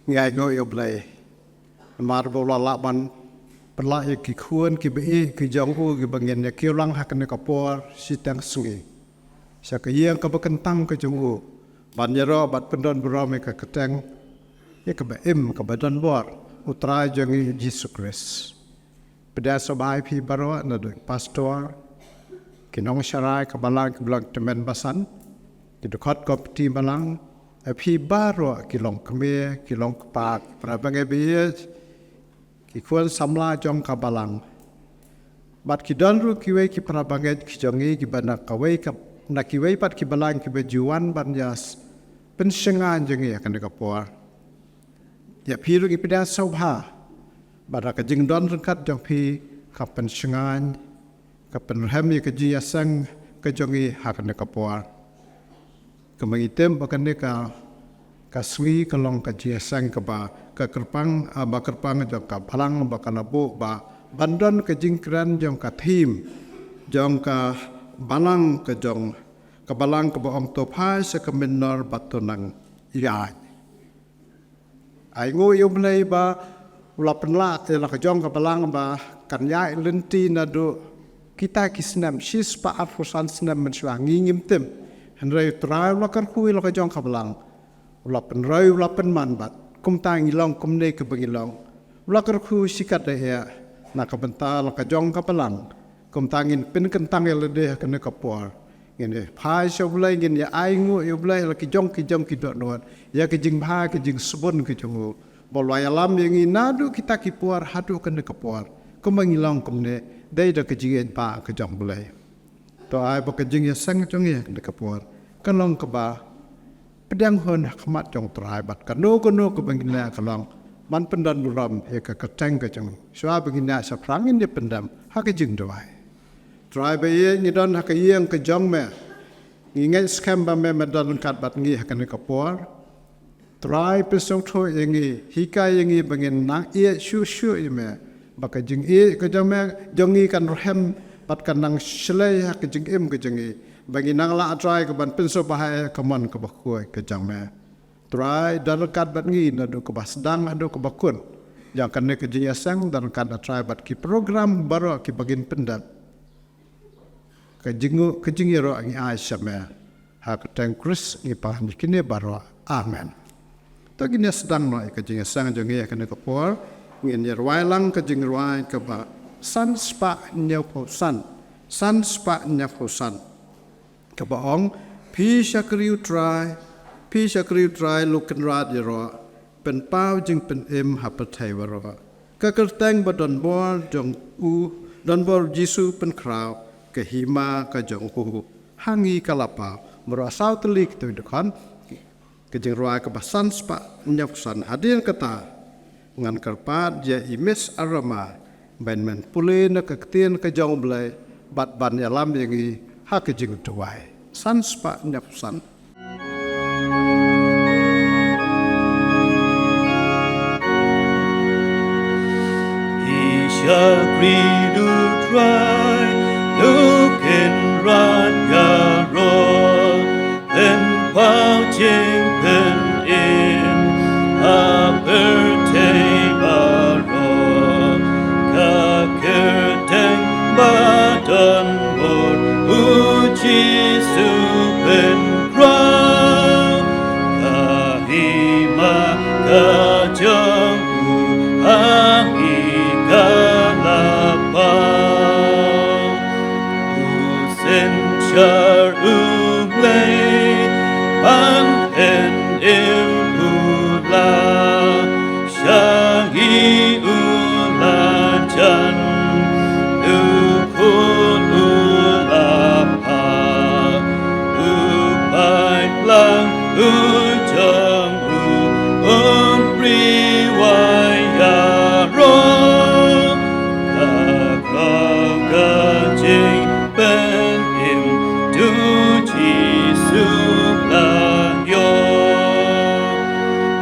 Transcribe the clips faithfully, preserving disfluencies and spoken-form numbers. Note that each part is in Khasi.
Ngi ai nguh ïa U Blei namar ba u la lah ban pynlah ïa ki khun ki ba ïeit ki jong u ki ba ngin ïa kiew lang ha kane ka por shiteng sngi sha ka ïing ka ba kyntang ka jong u, ban ïaroh bad pyndon burom ïa ka kyrteng, ïa ka ba im ka ba don bor, U Trai jong ngi Jisu Khrist. Pdiang sngewbha ïa phi baroh, naduh ki pastor, ki nongsharai ka balang, ki ba long tymmen basan, ki dkhot komiti balang, ïa phi baroh ki long kmie, ki long kpa, ki para bangeit ba ïeit, ki khun samla jong ka balang. Bad ki don ruh kiwei ki para bangeit ki jong ngi ki ba na kawei ka, na kiwei pat ki balang ki ba ju wan ban ïa s-, pynshngaiñ jong ngi ha kane ka por. Ïa phi ruh ngi pdiang sngewbha ba da ka jingdon ryngkat jong phi ka pynshngaiñ, ka pynrhem ïa ka jingïaseng ka jong ngi ha kane ka por. Kumba ngi tip ba kane ka, ka sngi ka long ka jingïaseng kaba, ka kyrpang, ah, ba kyrpang jong ka balang ba ka la buh ba ban don ka jingkren jong ka theme jong ka balang ka jong, ka balang kaba ong to phai sha ka mynnor bad to nang ïaid. Ai nguh ïa U Blei ba u la pynlah ïa la ka jong ka balang ba kan ïaid lynti naduh kita ki snem, shispah arphew san snem mynshuwa ngi ngim tip. Hynrei U Trai u la kyrkhu ïa la ka jong ka balang. U la pynroi, u la pynman bad kumta ngi long kumne kaba ngi long. U la kyrkhu shikatdei ïa na ka bynta la ka jong ka balang. Kumta ngin pynkyntang ïa lade ha kane ka por. Ngin ïa phai sha U Blei, ngin ïa ai nguh ïa U Blei la ki jong ki jong ki dohnud, ïa ki jingbha ki jingsbun ki jong u. Ba u la ïalam ïa ngi naduh kita ki por haduh kane ka por. Kumba ngi long kumne, dei da ka jingïeit ba ka jong U Blei. To ai ba ka jingïaseng jong ngi ha kane ka por ka long kaba pdiang hun ha khmat jong U Trai bad kano kano kaba ngin leh ka long ban pyndon burom ïa ka kyrteng ka jong u. Shuwa ba ngin ïaid shaphrang ngin ïa pyndem ha ka jingduwai. Trai ba ïeit, ngi don ha ka ïing ka jong me. Ngi ngeit skhem ba me me don ryngkat bad ngi ha kane ka por. Trai pynsngewthuh ïa ngi, hikai ïa ngi ba ngin nang ïeit shuh shuh ïa me. Ba ka jingïeit ka jong me, jong ngi kan rhem bad kan nang shlei ha ka jingim ka jong ngi. Ba ngin nang lah, Trai, ka ban pynsngewbha ïa ka mon kaba khuid ka jong me. Trai, don ryngkat bad ngi naduh kaba sdang haduh kaba kut jong kane ka jingïaseng, don ryngkat, Trai, bad ki program baroh kiba ngin pyndep. Ka jing, ka jingïaroh ngi ai sha me. Ha ka kyrteng Khrist ngi pan ïa kine baroh. Amen. To ngin ïa sdang noh ïa ka jingïaseng jong ngi ha kane ka por. Ngin ïa rwai lang ka jingrwai kaba san spah hynñiew phew san. San spah hynñiew phew san. Kaba ong, phi shakri U Trai, phi shakri U Trai, Luk Kynrad ïaroh, pynpaw jingpynim ha pyrthei baroh. Ka kyrteng ba don bor jong u, don bor Jisu pynkhraw, ka hima ka jong u ha ngi ka la paw. Baroh saw tylli kita ki dkhot. Ka jingrwai kaba san spah hynñiew phew san. Hadien kata, ngan kyrpad ïa i Miss Arama ban men pule na ka ktien ka jong U Blei bad ban ïalam ïa ngi ha ka jingduwai. San spah hynñiew phew san. Phi shakri U Trai, Luk Kynrad ïaroh, pynpaw jingpynim ha pyrthei baroh. Ka kyrteng ba don bor U Jisu pynkhraw, ka hima ka jong u ha ngi ka la paw. U synshar U Blei ban pynim u la shaei, u la jan, u khun u la phah, u paidlang u jong u um ri wa ïaroh. Ka khraw ka jingpynim, to Jisu la ïoh.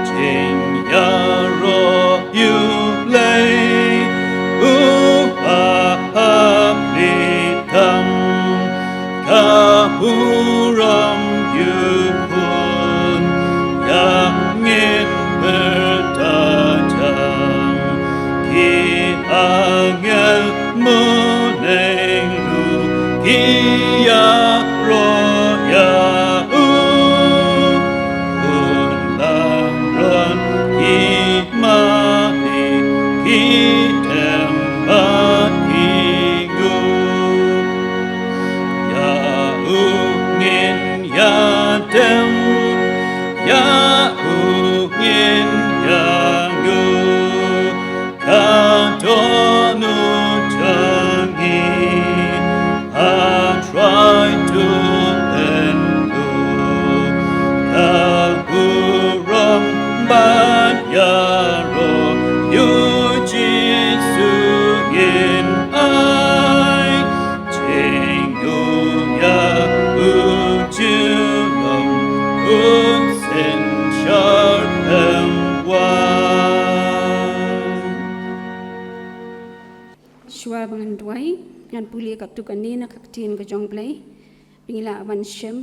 Jingïaroh ïa U Blei, u hap ïa tam, ka burom ïa u khun, Synshar em wan. Shuwa ba ngan duwai, ngan pule katto katne na ka ktien ka jong U Blei. Ba ngi lah ban shem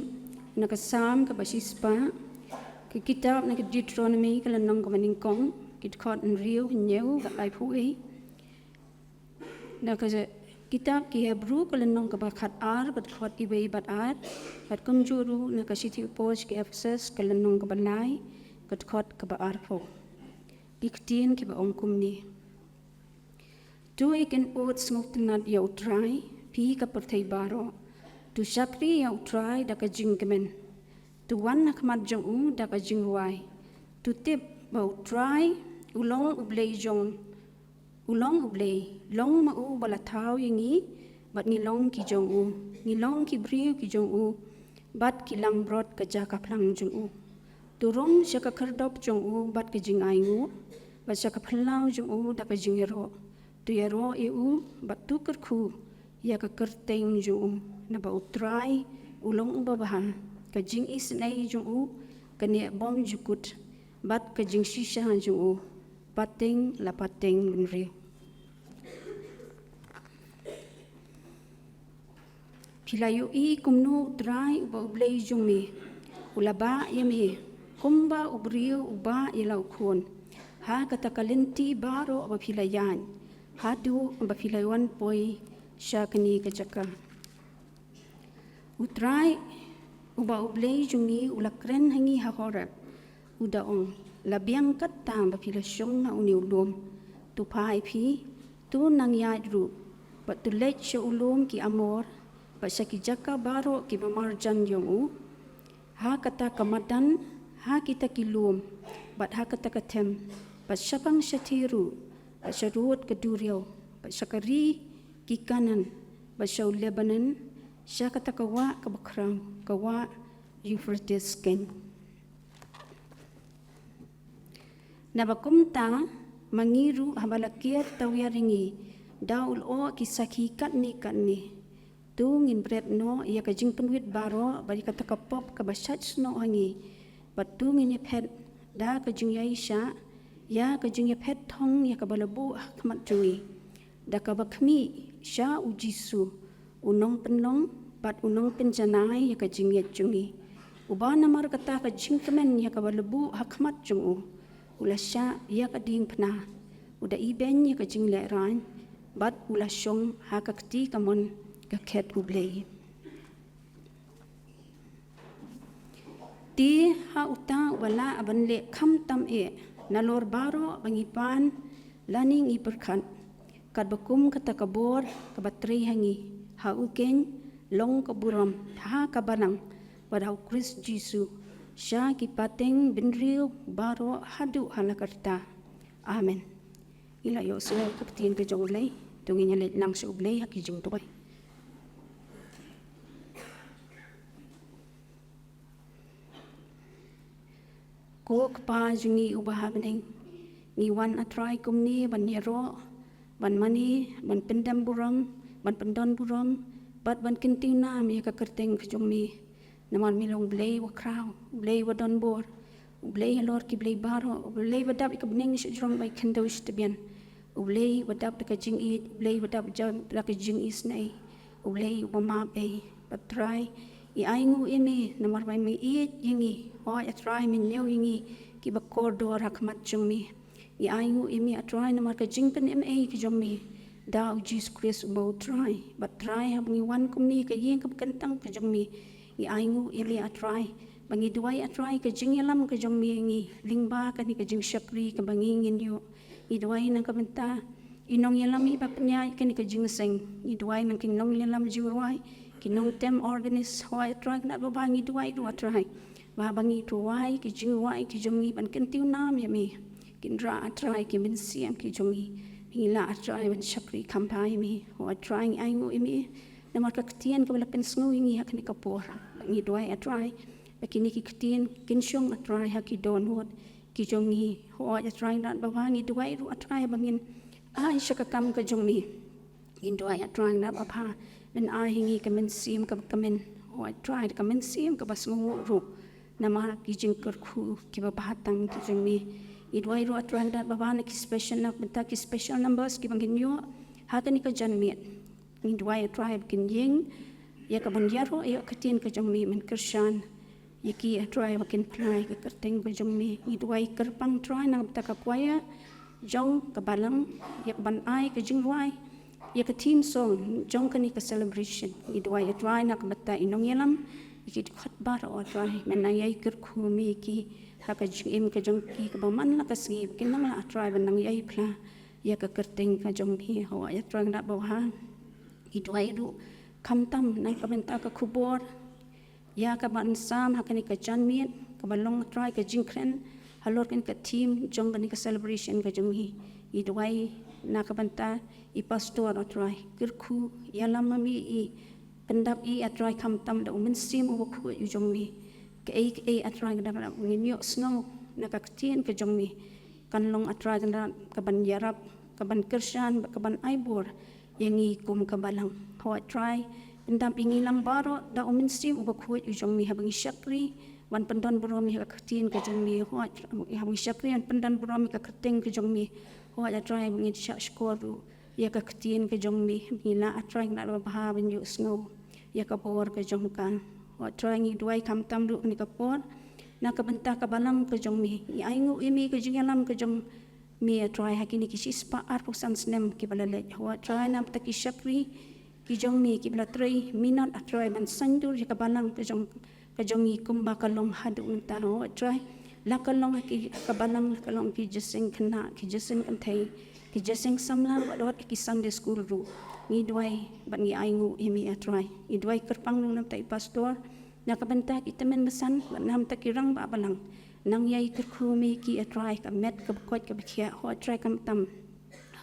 na ka Salm kaba shispah, ka kitab na ka Deuteronomy ka lynnong kaba nyngkong, ki dkhot hynriew, hynñiew bad laiphew wei. Na ka kitab ki Hebru ka lynnong kaba khatar, ka dkhot iwei bad ar, bad kumjuh ruh na ka shithi u Paul sha ki Ephesus ka lynnong kaba lai, ka dkhot kaba arphew. Ki ktien kiba ong kumne. To ïakynpud sngewtynnad ïa U Trai, phi ka pyrthei baroh. To shakri ïa U Trai da ka jingkmen. To wan ha khmat jong u da ka jingrwai. To tip ba U Trai u long U Blei jong, u long U Blei, long ma u ba la thaw ïa ngi, bad ngi long ki jong u, ngi long ki briew ki jong u, bad ki langbrot ka jaka phlang jong u. To rung sha ka khyrdop jong u bad ka jingainguh, bad sha ka phyllaw jong u da ka jingïaroh. To ïaroh ïa u, bad to kyrkhu ïa ka kyrteng jong u, naba U Trai u long uba bha, ka jingisynei jong u ka neh bymjukut, bad ka jingshisha jong u pateng la pateng bynriew. Phi la ïohi kumno U Trai uba U Blei jong me u la bah ïa me, kumba u briew u bah ïa la u khun, ha kata ka lynti baroh ba phi la ïaid, haduh ba phi la wan poi sha kane ka jaka. U Trai uba U Blei jong ngi u la kren ha ngi ha Horeb, u da ong, la biang katta ba phi la shong ha une u lum. To phai phi, to nang ïaid ruh, bad to leit sha u lum ki Amor, bad sha ki jaka baroh kiba marjan jong u, ha kata ka madan, ha kita ki lum, bad ha kata ka them, bad shaphang shathie ruh, bad sha rud ka duriaw, bad sha ka ri ki Kanaan, bad sha u Lebanon, sha kata ka wah kaba khraw, ka wah Euphrates keiñ. Naba kumta, ma ngi ruh haba la kiar tawiar ïa ngi da u lyoh ki sakhi katne katne, to ngin bret noh ïa ka jingpynwit baroh bad ïa kata ka pop kaba shait snoh ha ngi, bad to ngin ïaphet da ka jingïaishah ïa ka jingïaphet thong ïa kaba la buh ha khmat jong ngi, da kaba khmih sha U Jisu, u nongpynlong bad u nongpynjanai ïa ka jingngeit jong ngi, uba namar kata ka jingkmen ïa kaba la buh ha khmat jong u, u la shah ïa ka diengphna, u da ibeiñ ïa ka jinglehrain, bad u la shong ha ka kti kamon ka khet U Blei. Te ha uta uba lah ban leh khamtam eh nalor baroh ba ngi pan lane ngi pyrkhat, katba kum kata ka bor kaba trei ha ngi, ha u keiñ long ka burom ha ka balang bad ha U Khrist Jisu, sha ki pateng bynriew baroh haduh ha la karta. Amen. Ngi la ïohsngew ïa ka ktien ka jong U Blei, to ngin ïa leit lang sha U Blei ha ki jingduwai. Ko Kpa jong ngi uba ha bneng, ngi wan, A Trai, kumne ban ïaroh, ban mane, ban pyndem burom, ban pyndon burom, bad ban kyntiew nam ïa ka kyrteng ka jong me. Namar me long U Blei uba khraw, U Blei uba don bor, U Blei halor ki blei baroh, U Blei uba dap ïa ka bneng sha jrong, bad ïa ka khyndew sha tbian. U Blei uba dap da ka jingïeit, U Blei uba dap da ka jingisynei, U Blei uba map ei. Bad Trai, ngi ainguh ïa me namar ba me ïeit ïa ngi. Hooid A Trai, me ñiew ïa ngi kiba kordor ha khmat jong me. Ngi ainguh ïa me A Trai namar ka jingpynim ei ka jong me da U Jisu Khrist uba U Trai. Bad Trai, haba ngi wan kumne ha ka ïing kaba kyntang ka jong me, ngi ainguh ïa me A Trai, ba ngi duwai A Trai ka jingïalam ka jong me ïa ngi lyngba kane ka jingshakri kaba ngi ngin ïoh. Ngi duwai na ka bynta i nongïalam iba pynïaid kane ka jingïaseng. Ngi duwai na ki nongïalam jingrwai, ki nongtem organist. Hooid A Trai Kynrad babha, ngi duwai ruh A Trai ba haba ngi rwai ki jingrwai ki jong ngi ban kyntiew nam ïa me, kin rah A Trai ki mynsiem ki jong ngi. Ngi lah A Trai ban shakri kham bha ïa me. Hooid A Trai, ngi ainguh ïa me namar ka ktien kaba la pynsngew ïa ngi ha kane ka por. Ngi duwai A Trai ba kine ki ktien kin shong A Trai ha ki dohnud ki jong ngi. Hooid A Trai Kynrad babha, ngi duwai ruh A Trai ba ngin ai sha ka kam ka jong me. Ngi duwai A Trai Kynrad babha, men ai ha ngi ka mynsiem kaba kmen. Hooid A Trai, ka mynsiem kaba sngewnguh ruh. namar ki jingkyrkhu kiba bha tang ki jong me. Ngi duwai ruh, A Trai Kynrad babha, na ki special, na ka bynta ki special numbers kiba ngin ïoh ha kane ka janmiet. Ngi duwai, A Trai, ba kin ïeng ïa kaban ïaroh ïa ka ktien ka jong me, ban kyrshan ïa ki, A Trai, ba kin pynlait ïa ka kyrteng ka jong me. Ngi duwai kyrpang, Trai, na ka bynta ka choir jong ka balang, ïa kaban ai ka jingrwai ïa ka theme song jong kane ka celebration. Ngi duwai, A Trai, na ka bynta i nongïalam, ïa ki dkhot baroh, A Trai, men nang ïai kyrkhu ïa ki ha ka jingim ka jong ki kaba man la ka sngi, ba kin nang lah, A Trai, ban nang ïai pynlait ïa ka kyrteng ka jong me. Hooid, A Trai Kynrad babha, ngi duwai ruh khamtam na ka bynta ka khubor ïa kaban sam ha kane ka janmiet, kaba long, A Trai, ka jingkren halor kane ka theme jong kane ka celebration ka jong me. Ngi duwai na ka bynta i pastor, A Trai, kyrkhu ïalam ma me i, pyndap i, A Trai, khamtam da u Mynsiem Bakhuid u jong me. Kaei kaei, A Trai Kynrad, ba ngin ïohsngew na ka ktien ka jong me, kan long, A Trai Kynrad, kaban ïarap, kaban kyrshan, kaban ai bor ïa ngi kum ka balang. Hooid, A Trai, pyndap ïa ngi lang baroh da u Mynsiem Bakhuid u jong me, haba ngi shakri ban pyndonburom ïa ka ktien ka jong me. Hooid, haba ngi shakri ban pyndonburom ïa ka kyrteng ka jong me. Hooid, A Trai, ba ngin shah shkor ruh ïa ka ktien ka jong me, ba ngin lah, A Trai Kynrad babha, ban ïohsngew ïa ka bor ka jong ka. Hooid, A Trai, ngi duwai khamtam ruh ha kane ka por na ka bynta ka balang ka jong me. Ngi ainguh ïa me ka jingïalam ka jong me, A Trai, ha kine ki shispah arphew san snem kiba la leit. Hooid, A Trai, na ka bynta ki shakri ki jong me kiba la trei minot, A Trai, ban saiñdur ïa ka balang ka jong, ka jong ngi kumba ka long haduh mynta. Hooid, A Trai, la ka long ha ki, ka balang, la ka long ki jingïaseng khynnah, ki jingïaseng kynthei, ki jingïaseng samla, bad, bad ki Sunday school ruh. Ngi duwai bad ngi ainguh ïa me, A Trai. Ngi duwai kyrpang ruh na ka bynta i pastor, na ka bynta ki tymmen basan, bad na ka bynta ki rangbah balang. Nang ïai kyrkhu ïa me ki, A Trai, ka met kaba koit kaba khiah. Hooid, A Trai, khamtam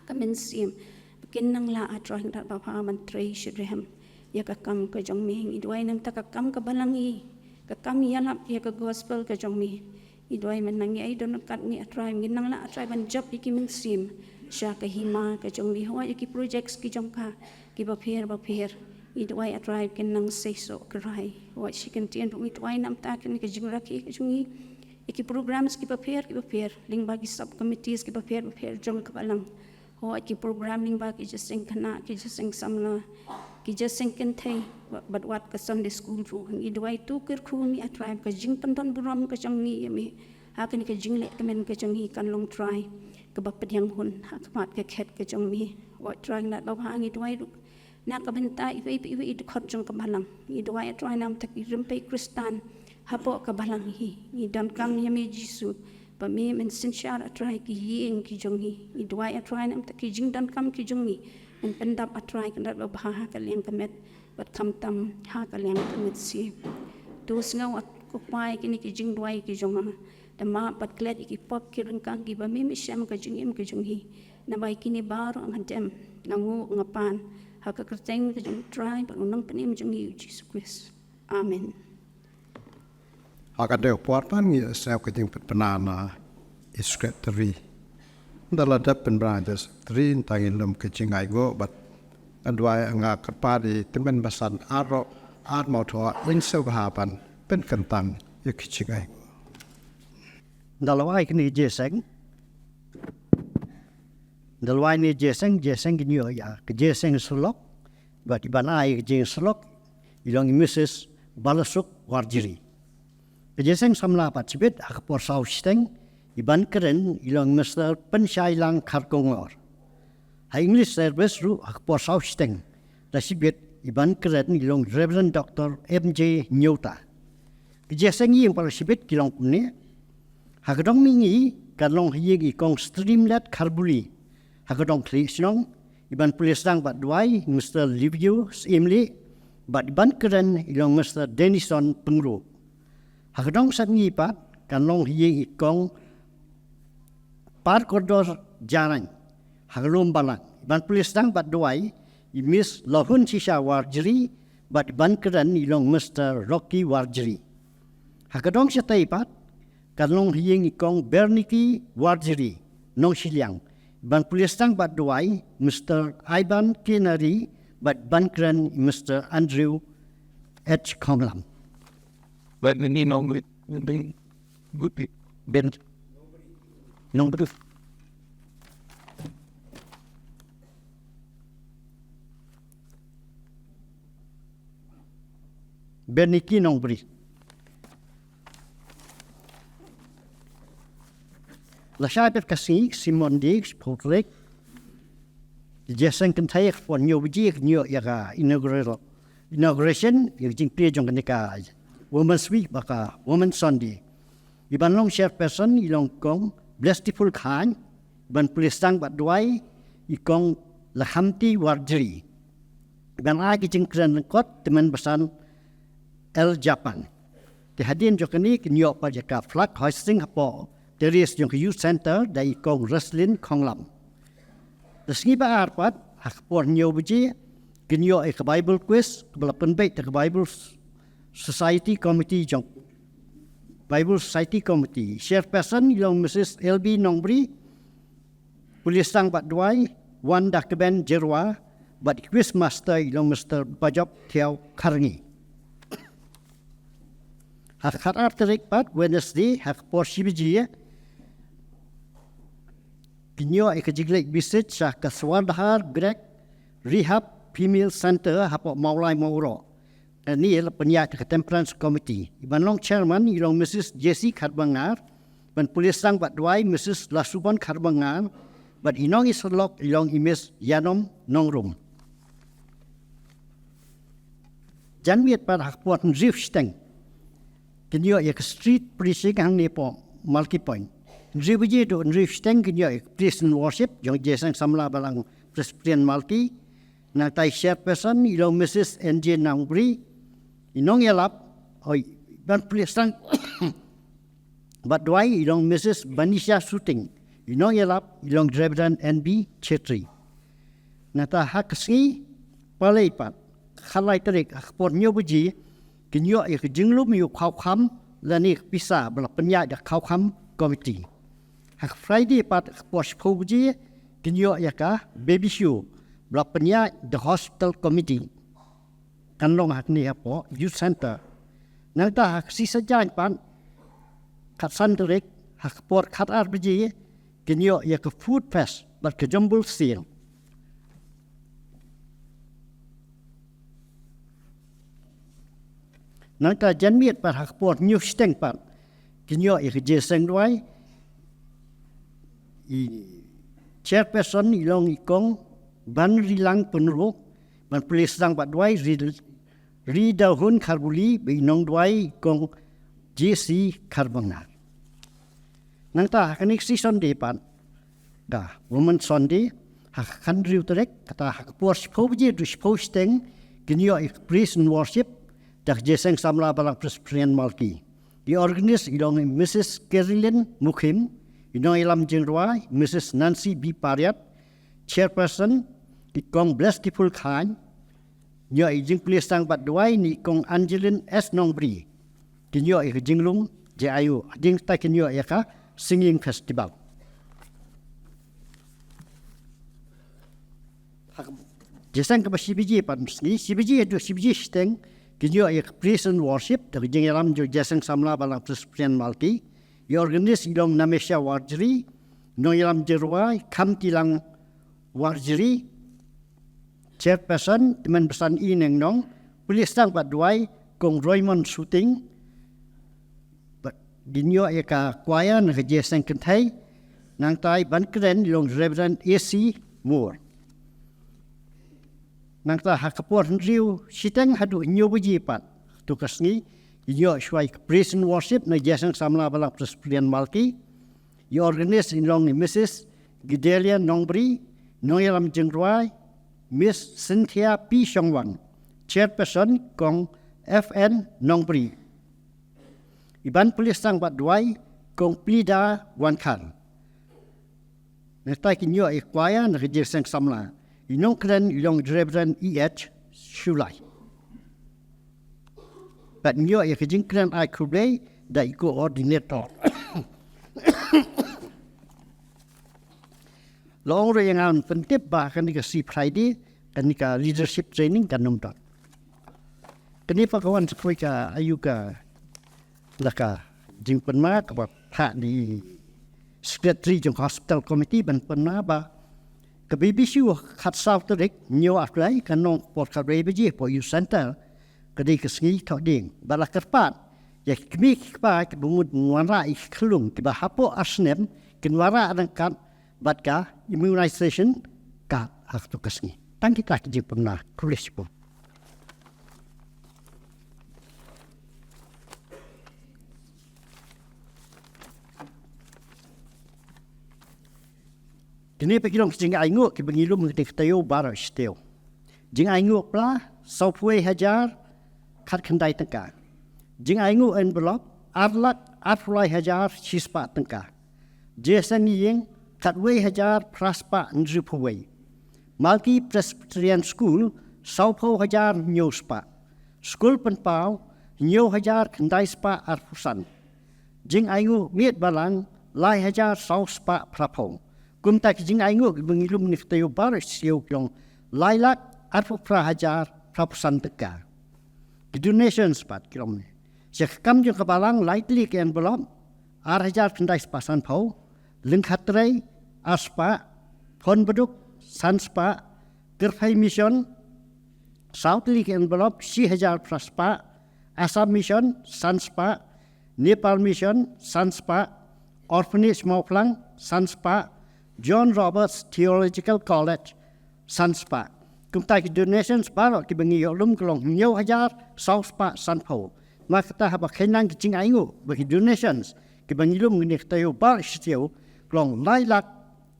ka mynsiem, ba kin nang lah, A Trai Kynrad babha, ban trei shitrhem ïa ka kam ka jong me. Ngi duwai na ka bynta ka kam ka balang, ïa ka kam ïalap ïa ka gospel ka jong me. Ngi duwai men nang ïai don ryngkat me, A Trai, ba ngin nang lah, A Trai, ban jop ïa ki mynsiem sha ka hima ka jong me. Hooid, ïa ki projects ki jong ka kiba pher bapher, ngi duwai, A Trai, ba kin nang seisoh kyrhai. Hooid, shi kyntien ruh ngi duwai na ka bynta kane ka jingrakhe ka jong ngi ïa ki programs kiba pher kiba pher lyngba ki sub committees kiba pher bapher jong ka balang. Hooid, ki program lyngba ki jingïaseng khynnah, ki jingïaseng samla, ki jingïaseng kynthei, bad, bad wat ka Sunday school ruh. Ngi duwai, to kyrkhu ïa me, A Trai, ba ka jingpyndonburom ka jong ngi ïa me ha kane ka jingleh tymmen ka jong ngi kan long, Trai, kaba pdiang hun ha khmat ka khet ka jong me. Hooid, A Trai Kynrad babha, ngi duwai ruh na ka bynta iwei pa iwei i dkhot jong ka balang. Ngi duwai, A Trai, na ka bynta ki rympei Khristan hapoh ka balang hi. Ngi donkam ïa me Jisu, ba me men synshar, A Trai, ki ïing ki jong ngi. Ngi duwai, A Trai, na ka bynta ki jingdonkam ki jong ngi, men pyndap, A Trai Kynrad babha, ha ka liang ka met bad khamtam ha ka liang ka mynsiem. To sngew, A Ko Kpa, ïa kine ki jingduwai ki jong nga, da map bad klet ïa ki pop ki ryngkang kiba me me shem ha ka jingim ka jong ngi. Naba ïa kine baroh nga dem, nga nguh, nga pan ha ka kyrteng ka jong U Trai bad U Nongpynim jong ngi, U Jisu Khrist. Amen. Ha kane ka por pat ngin ïa sngap ka jingpynbna na i Secretary. Ynda la dep pynbna i Secretary, nangta ngin lum ka jingainguh bad nga duwai, nga kyrpad ïa i tymmen basan Aro Armawthoh Lyngsiewbha ban pynkyntang ïa ka jingainguh. Ynda la wai kane ka jingïaseng, ynda la wai kane ka jingïaseng, jingïaseng kin ïoh ïa ka jingïaseng syllok, bad i ban ai ka jingïaseng syllok i long i Missus Balasuk Warjri. Ka jingïaseng samla pat shibit ha ka por saw shiteng, i ban kren i long Mister Pynshailang Kharkongor. Ha English service ruh ha ka por saw shiteng, da shibit i ban kren i long Reverend Doctor M J Nyota. Ka jingïaseng ïing pat la shibit ki long kumne. Ha ka dong mihngi kan long ha ïing i Kong Streamlet Kharbuli. Ha ka dong khlieh shnong, i ban pule sdang bad duwai, Mister Liviu Syiemlieh, bad i ban kren i long Mister Denison Pyngrope. Ha ka dong sepngi pat kan long ha ïing i Kong Parkordor Jarain ha ka lum balang. I ban pule sdang bad duwai, i Miss Lohun Shisha Warjri, bad i ban kren i long Mister Rocky Warjri. Ha ka dong shatei pat kan long ha ïing i Kong Berniki Warjri, Nongshiliang. I ban pule sdang bad duwai, Mister Ivan Kinari, bad i ban kren i Mister Andrew H Khonglam. But ni nong bri. Bri. Bri. Nong bri. Berniki nong bri. Lashai bad ka sngi, Simon Diggs, Patrick. Jason Kynthei, ka por hynñiew baje, ka ñiuh ïa ka inaugural, inauguration, ïa ka jingplie jong kane ka Women's Week, bad ka Women's Sunday. I ban long chairperson, i long kong, Blessful Khan, ban pule sdang bad duwai, i kong Lahamti Warjri. I ban ai ki jingkren lyngkot, tymmen basan L Japan. Te hadien jong kane, ki ñiuh pat ïa ka flag hoisting hapoh terrace jong ka Youth Center, da i kong Roslyn Khonglam. Te sngi ba ar pat, ha ka por hynñiew baje, ki ñiuh ïa ka Bible quiz, kaba la pynbeit da ka Bible Society Committee jong Bible Society Committee. Chairperson i long Missus L B Nongbri, pule sdang bad duwai, Wanda Kben Jerwa, bad quiz master i long Mister Bajop Thiaw Kharngi. Ha ka khat ar tarik pat, Wednesday, ha ka por shi baje, ki ñiuh ïa ka jingleit visit sha ka Swarnahar Break Rehab Female Center hapoh Mawlai Mawroh. Kane la pynïaid da ka Temperance Committee. I ban long chairman, i long Missus Jessie Kharbangnar, ban pule sdang bad duwai Missus Lasubon Kharbangnar, bad i nongïasyllok i long i Miss Yanom Nongrum. Janmiet pat ha ka por hynriew shiteng, ki ñiuh ïa ka street preaching hangne hapoh Malki Point. Hynriew baje haduh hynriew shiteng ki ñiuh ïa ka praise and worship jong Jingïaseng Samla Balang Presbyterian Malki. Nangta i chairperson i long Missus N J Nongbri. I nongïalap, oi, ban pule sdang bad duwai i long Missus Banisha Suting. I nongïalap i long Reverend N B Chetri. Nangta ha ka sngi, palei pat, khatlai tarik, ha ka por hynñiew baje, ki ñiuh ïa ka jinglum ïa u khawkham lane ka pisa ba la pynïaid da ka khawkham committee. Ha ka Friday pat, ha ka por shiphew baje, ki ñiuh ïa ka baby shower ba la pynïaid da ka hospital committee. Kan long hangne hapoh Youth Center. Nangta ha ka sngi Saitjaiñ pat, khatsan tarik, ha ka por khatar baje, ki ñiuh ïa ka food fest bad ka jumble sale. Nangta janmiet pat ha ka por hynñiew shiteng pat, ki ñiuh ïa ka jingïaseng duwai, i chairperson i long i kong Banrilang Pynruk, ban pule sdang bad duwai Ri, Ri Dawhun Kharbuli, bad i nongduwai i kong J C Kharbangnar. Nangta ha kane ka sngi Sunday pat, ka Women Sunday, ha ka khathynriew tarik, kata ha ka por shiphew baje haduh shiphew shiteng, ki ñiuh ïa ka praise and worship da ka Jingïaseng Samla Balang Presbyterian Malki. I organist i long i Missus Caroline Mukhim, i nongïalam jingrwai Missus Nancy B Pariat, chairperson i kong Blessful Khan, ñiuh ïa ka jingpule sdang bad duwai na i kong Angeline S Nongbri. Ki ñiuh ïa ka jinglum jingaiu, hadien kata ki ñiuh ïa ka singing festival. Ha ka jingïaseng kaba shi baje pat mynsngi, shi baje haduh shi baje shiteng, ki ñiuh ïa ka praise and worship da ka jingïalam jong Jingïaseng Samla Balang Presbyterian Malki. I organist i long Namesha Warjri, nongïalam jingrwai Khamtilang Warjri, chairperson tymmen basan I Neng Nong, pule sdang bad duwai kong Roymond Suting, bad ki ñiuh ïa ka choir na ka Jingïaseng Kynthei, nangta i ban kren i long Reverend A C Moore. Nangta ha ka por hynriew shiteng haduh hynñiew baje pat, katto ka sngi, i ñiuh shuwa ïa ka praise and worship na Jingïaseng Samla Balang Presbyterian Malki. I organist i long i Missus Gedelia Nongbri, nongïalam jingrwai Miss Cynthia P Shongwang, chairperson kong F N Nongbri. I ban pule sdang bad duwai kong Plida Wangkhan. Nangta ki ñiuh ïa ka choir na ka Jingïaseng Samla. I nongkren i long Reverend E H Shullai. Bad ñiuh ïa ka jingkren ai khublei da i coordinator. La ong ruh ïa nga ban pyntip ba kane ka sngi Friday, kane ka leadership training kan ym don. Kane pat ka wan sa poi ka aïu ka Da ka jingpynbna kaba phah da i Secretary jong ka Hospital Committee ban pynbna ba ka B B C U khatsaw tarik Naiwieng April, ka nongpor ka rei baje hapoh Youth Center, ka dei ka sngi Thohdieng. Ba la kyrpad ïa ki kmie ki kpa kiba mut ban wanrah ïa ki khyllung kiba hapoh ar snem kin wanrah ryngkat bad ka immunization card ha kato ka sngi. Tang kita ki jingpynbna. Khublei shibun. Kine pat ki long ki jingainguh kiba ngi lum ha kane ka taïew baroh shi taïew. Jingainguh pla, sawphew wei hajar khatkhyndai tyngka. Jingainguh envelope, ar lak arphew lai hajar shispah tyngka. Jingïaseng ïing, khatwei hajar phraspah hynriewphew wei. Multi Presbyterian School, sawphew hajar hynñiew spah. Skul Pynpaw, hynñiew hajar khyndai spah arphew san. Jingainguh miet balang, lai hajar saw spah phraphew. Kumta ki jingainguh kiba ngi lum ha kane ka taïew baroh shi taïew ki long lai lak arphew phra hajar phraphew san tyngka. Ki donations pat ki long ne. Sha ka kam jong ka balang, lai tylli ki envelope, ar hajar khyndai spah sanphew, lyngkha trei, ar spah, phone baduk, san spah, kyrphei mission, saw tylli ki envelope, shi hajar phra spah, Assam Mission, san spah, Nepal Mission, san spah, Orphanage Mawphlang, san spah, John Roberts Theological College, san spah. Kumta ki donations baroh kiba ngi ïoh lum ka long hynñiew hajar saw spah sanphew. Namar kata haba kynang ki jingainguh bad ki donations kiba ngi lum ha kane ka taïew baroh shi taïew ka long lai lak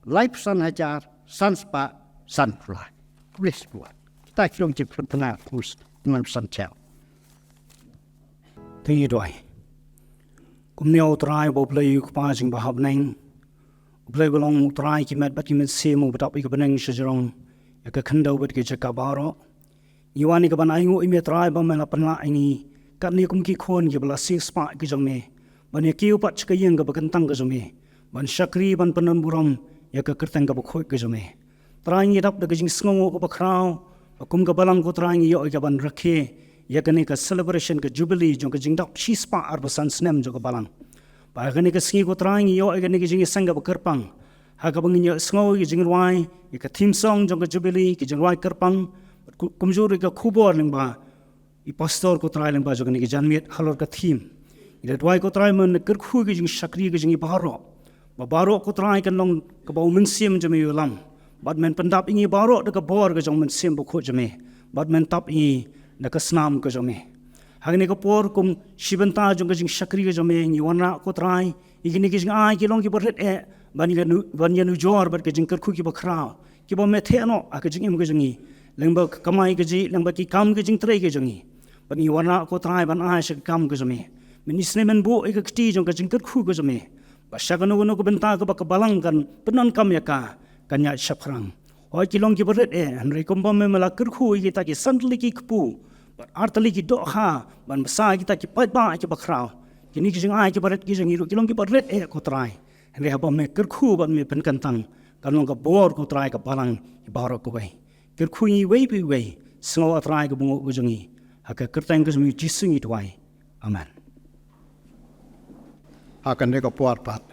laiphew san hajar san spah sanphew lai. Khublei shibun. Kita ki long ki jingpynbna, khublei shibun. Te ngin ïa duwai. Kumne, ah U Trai uba U Blei, U Kpa jingbha ha bneng, U Blei uba long U Trai ki met bad ki mynsiem, uba dap ïa ka bneng sha jrong, ïa ka khyndew bad ki jaka baroh, ngi wan ïa ka ban ainguh ïa Me Trai ba Me la pynlah ïa ngi katne kum ki khun kiba la siewspah ki jong Me ban ïa kiew pat sha ka ïing kaba kyntang ka jong Me, ban shakri, ban pyndonburom ïa ka kyrteng kaba khuid ka jong Me. Trai, ngi dap da ka jingsngewnguh kaba khraw ba kum ka balang, ko Trai, ngi ïoh ïa ka ban rakhe ïa kane ka celebration, ka jubilee jong ka jingdap shispah arphew san snem jong ka balang. Ba ha kane ka sngi, ko Trai, ngi ïoh ïa kane ka jingïaseng kaba kyrpang, ha kaba ngin ïohsngew ïa ka jingrwai, ïa ka theme song jong ka jubilee, ka jingrwai kyrpang, ku-, kumjuh ruh ïa ka khubor lyngba i pastor, ko Trai, lyngba jong kane ka janmiet halor ka theme. Ngi la duwai, ko Trai, Men kyrkhu ïa ka jingshakri ka jong ngi baroh, ba baroh, ko Trai, kan long kaba U Mynsiem jong Me u ïalam, bad Men pyndap ïa ngi baroh da ka bor ka jong U Mynsiem Bakhuid jong Me, bad Men tap ïa ngi da ka snam ka jong Me. Ha kane ka por, kum shi bynta jong ka jingshakri ka jong Me, ngi wanrah, ko Trai, ïa kine ki jingai ki long kiba rit eh ban ïa nu-, ban ïanujor bad ki jingkyrkhu kiba khraw, kiba Me theh noh ha ka jingim ka jong ngi, lyngba ka kamai kajih, lyngba ki kam ka jingtrei ka jong ngi. Bad ngi wanrah, ko Trai, ban ai sha ka kam ka jong Me. Men isynei Men buh ïa ka kti jong ka jingkyrkhu ka jong Me, ba sha kano kano ka bynta kaba ka balang kan pyndonkam ïa ka, kan ïaid shaphrang. Hooid, ki long kiba rit eh, hynrei kumba Me, Me la kyrkhu ïa kita ki san tylli ki kpu bad ar tylli ki dohkha ban bsa ïa kita ki paidbah kiba khraw, kine ki jingai kiba rit ki jong ngi ruh ki long kiba rit eh, ko Trai. Hynrei haba Me kyrkhu bad Me pynkyntang, kan long ka bor, ko Trai, ka balang ïa baroh kawei. Kyrkhu ïa ngi iwei pa iwei, sngew, ah Trai, ka bynguh ka jong ngi. Ha ka kyrteng ka jong U Jisu ngi duwai. Amen. Ha kane ka por pat,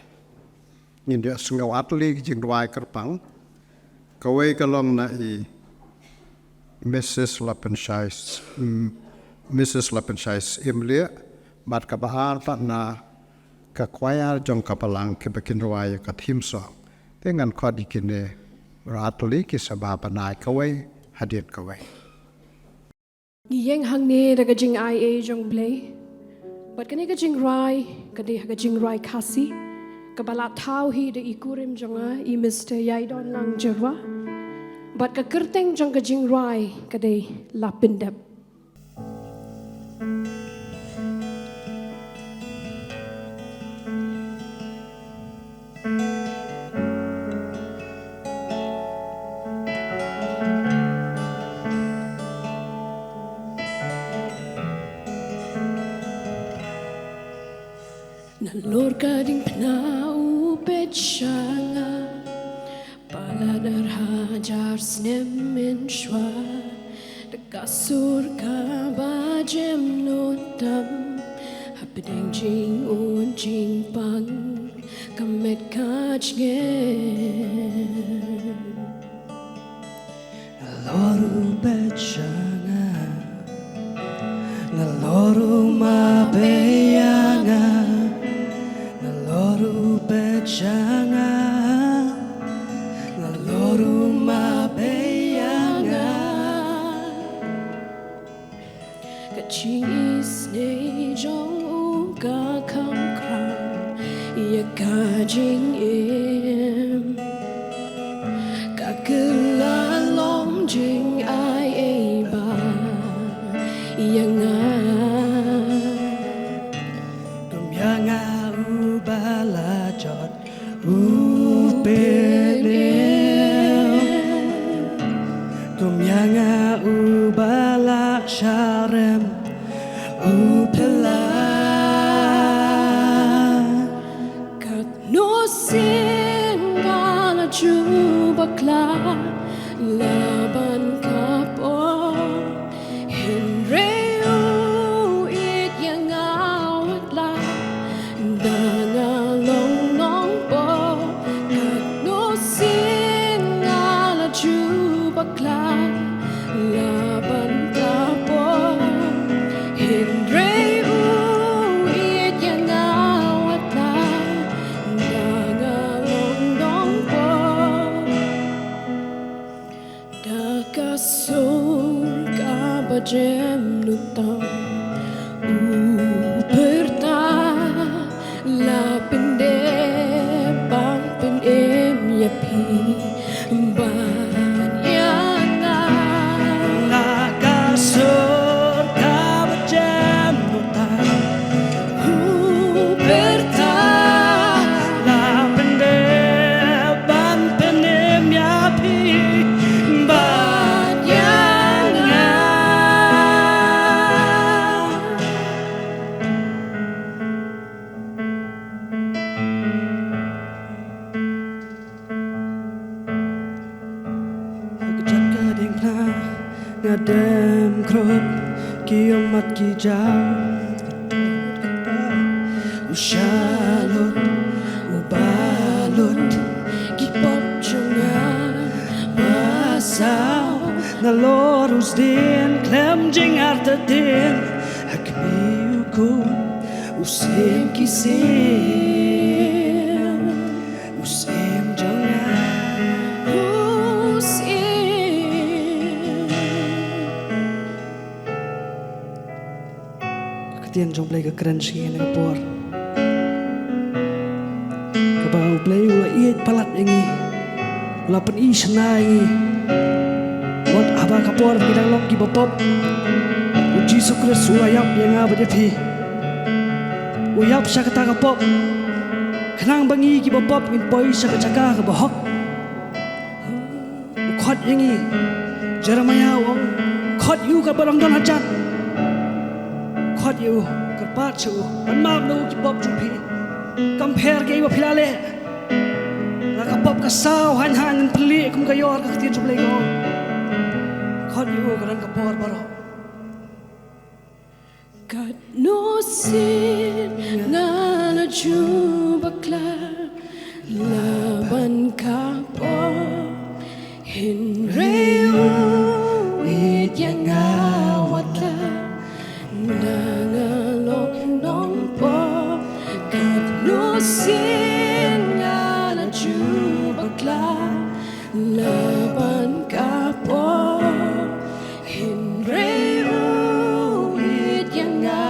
ngin ïohsngew ar tylli ki jingrwai kyrpang. Kawei ka long na i Mrs Lapenshai, mm, Mrs Lapenshai Syiemlieh, bad kaba ar pat na ka choir jong ka balang, kiba kin rwai ïa ka theme song. Te ngan khot ïa kine baroh ar tylli ki sngewbha ban ai kawei hadien kawei. Ngi ïeng hangne da ka jingai ei jong U Blei. Bad kane ka jingrwai ka dei ha ka jingrwai Khasi, kaba la thaw hi da i kurim jong nga, i Mister Ïaidonlang Jyrwa. Bad ka kyrteng jong ka jingrwai ka dei La Pyndep. Nalor ka diengphna u peit sha nga, palat ar hajar snem mynshuwa, da ka sur kaba jem nud tam, hap Pdeng jingud jingpang ka met ka jngai. Nalor u peit sha nga, nalor u map ïa nga, nalor u peit sha nga, nalor u map ïa nga. Ka jingisynei jong u ka kham khraw ïa ka jingim. Ka kylla long jingai ei ba ïa nga. Kum ïa nga uba la jot u pynim. Kum ïa nga uba la sharem u phylla. Katno sien nga la ju bakla la ban ka pop. Hynrei u ïeit ïa nga wat la da nga long nongpop. Katno sien nga la ju bakla la ban ka pop. Hynrei u ïeit ïa nga wat la da nga long nongpop. Da ka sur kaba jem nuktam u pyrta la pyndep ban pynim ïa phi bad ïa nga. Da ka sur kaba jem nuktam u pyrta la pyndep ban pynim ïa phi bad ïa nga. Ha ka jaka diengphna nga dem khrup ki ummat ki jaw. U shalor u balut ki pop jong nga ba saw. Nalor u sdien khlem jingartatien ha khmih u khun u syiem ki syiem. U syiem jong nga. U syiem. Ka ktien jong U Blei ka kren sha ngi ha ka por kaba U Blei u la ïeit palat ïa ngi, u la pyni shynna ïa ngi. Wat haba ka por ba ngi dang long kiba pop, U Jisu Khrist u la ïap ïa nga bad ïa phi. U ïap sha kata ka pop khnang ba ngi kiba pop ngin poi sha ka jaka kaba hok. U khot ïa ngi. Jeremiah u ong, khot ïa u katba dang don hajan. Khot ïa u, kyrpad sha u ban map na u ki pop jong phi. Kam pher kaei ba phi la leh. La ka pop ka saw haiñ haiñ, ngin pynlih kum ka ïor, ka ktien jong U Blei ka ong. Khot ïa u ka don ka por baroh. Katno sien nga la ju bakla la ban ka pop, hynrei u ïeit ïa nga wat la da nga long nongpop. Katno sien nga la ju bakla la ban ka pop, hynrei u ïeit ïa nga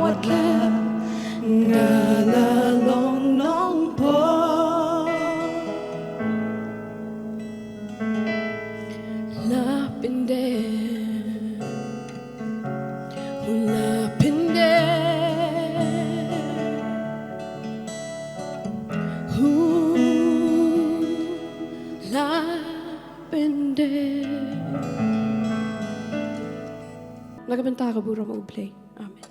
wat la nga la long nongpop. La pyndep, u la pyndep, u la pyndep. Na ka bynta ka burom U Blei. Amen.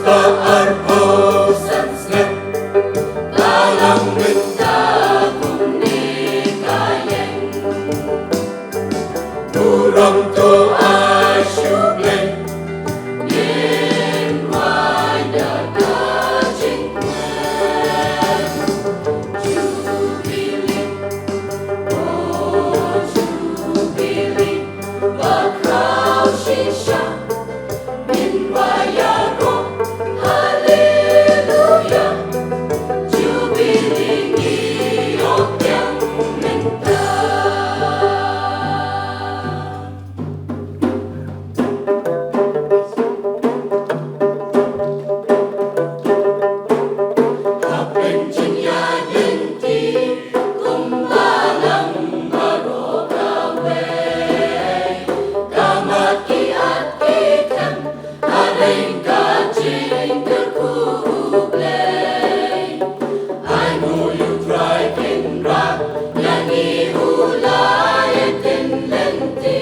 Arphew san snem, ka long mynta kumne ka ïeng. Burom to ai sha U Blei, ngin wad ïa ka jingkmen. Jubilee, oh Jubilee, ba khraw shisha. Ngin wad ïaroh, Haleluya, Jubilee ngi ïoh biang mynta. Hapdeng jingïaid lynti, kumba lang baroh kawei, ka mat ki at ki khem, hapdeng ka jingkyrkhu U Blei. Ai nguh ïa U Trai Kynrad, ïa ngi u la ïaid lynti.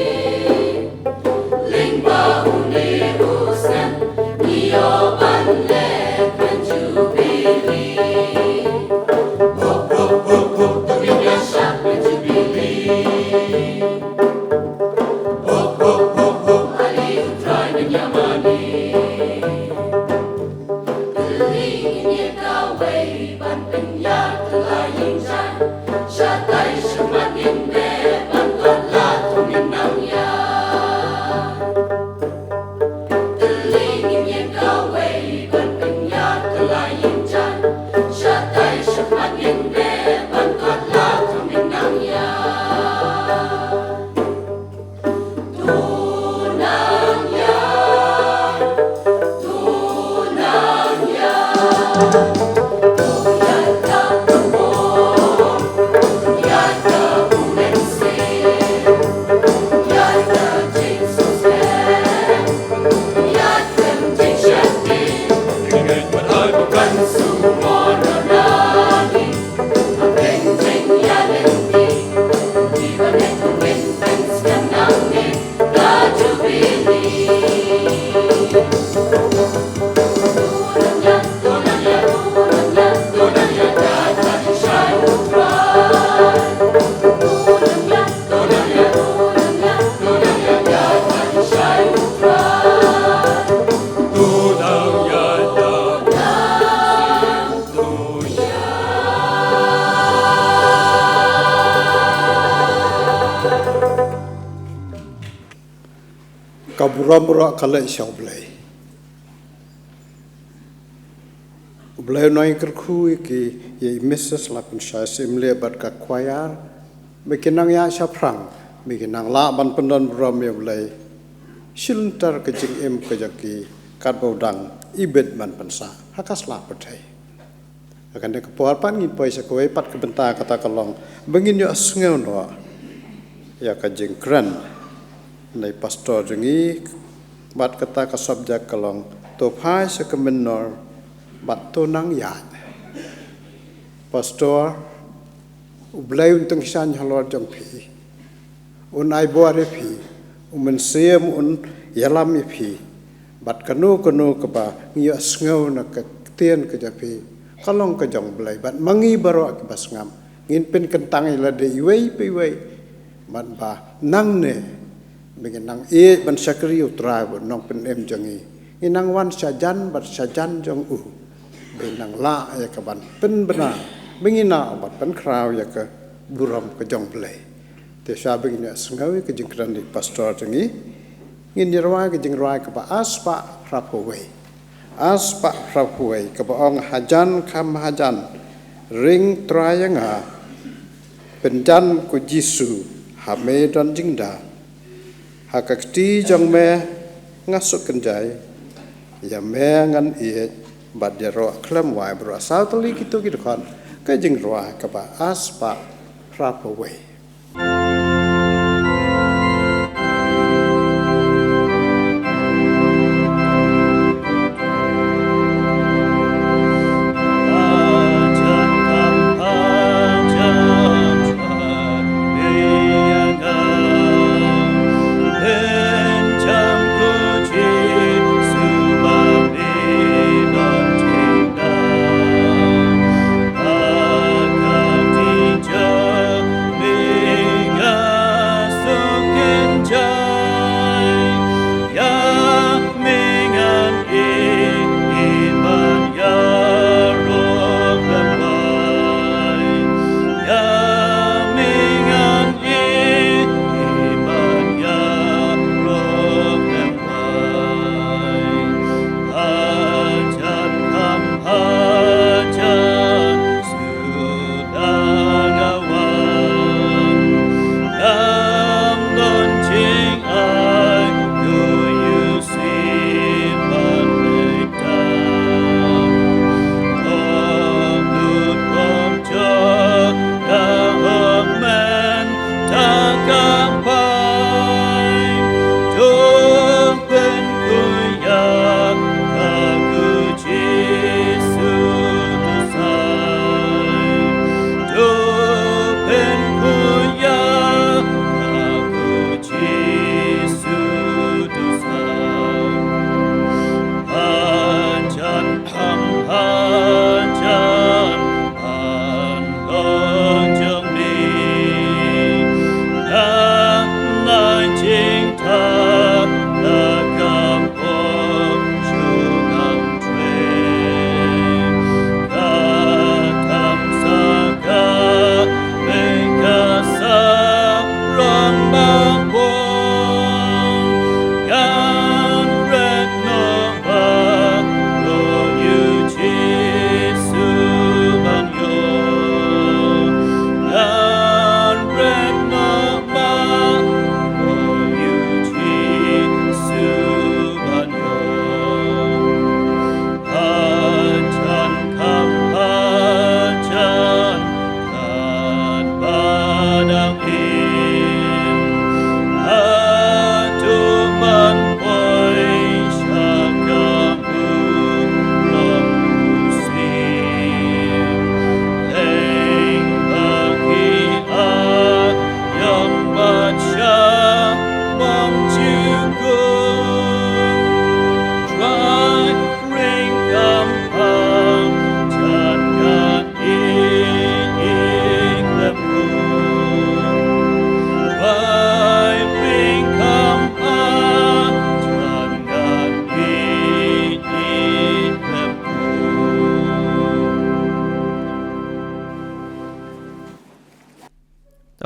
Lyngba une u snem, ngi ïoh ban leh ka Jubilee. Hop, hop, hop, hop, to ngin ïa shad ka Jubilee. Hop, hop, hop, hop, ale U Trai un ïa mane. Kylli ngin ïa kawei ban pynïar kylla ïing jaiñ. Shatai shakhmat ngin beh ban kot lad, to ngin nang ïaid. Kylli ngin ïa kawei ban pynïar kylla ïing jaiñ. Shatai shakhmat ngin beh ban kot lad, to ngin nang ïaid. Ka burom baroh ka leit sha U Blei. U Blei un ai kyrkhu ïa ki, ïa i Missus Laipynshai Syiemlieh bad ka choir. Me ki nang ïaid shaphrang, me ki nang lah ban pyndon burom ïa U Blei. Shilynter ka jingim ka jong ki katba u dang ibit ban pynsah ha ka sla pyrthei. Ha kane ka por pat ngin poi sha kawei pat ka bynta, kata ka long ba ngin ïohsngew noh ïa ka jingkren na i pastor jong ngi, bad kata ka subject ka long To Phai sha ka Mynnor bad To Nang Ïaid. Pastor, U Blei un tyngshaiñ halor jong phi. Un ai bor ïa phi, U Mynsiem un ïalam ïa phi. Bad kano kano kaba ngi ïohsngew na ka ktien ka jong phi, ka long ka jong U Blei. Bad ma ngi baroh kiba sngap, ngin pynkyntang ïa lade iwei pa iwei. Bad ba nangne, ba ngin nang ïeit ban shakri U Trai bad U Nongpynim jong ngi, ngin nang wan shajan bad shajan jong u. Ba ngin nang lah ïa ka ban pynbna, ba ngin nang ban pynkhraw ïa ka burom ka jong U Blei. Te shwa ba ngin ïa sngew ïa ka jingkren na i pastor jong ngi, ngin ïa rwai ka jingrwai kaba ar spah phra phew wei. Ar spah phra phew wei, kaba ong: Hajan kham hajan, ring Trai ïa nga, pynjan ko Jisu, ha me don jingda. Ha ka kti jong me nga suk kynjai, ïa me ngan ïeit, bad ïaroh khlem wai baroh. Saw tylli kito ki dkhot ka jingrwai kaba ar spah phra phew wei.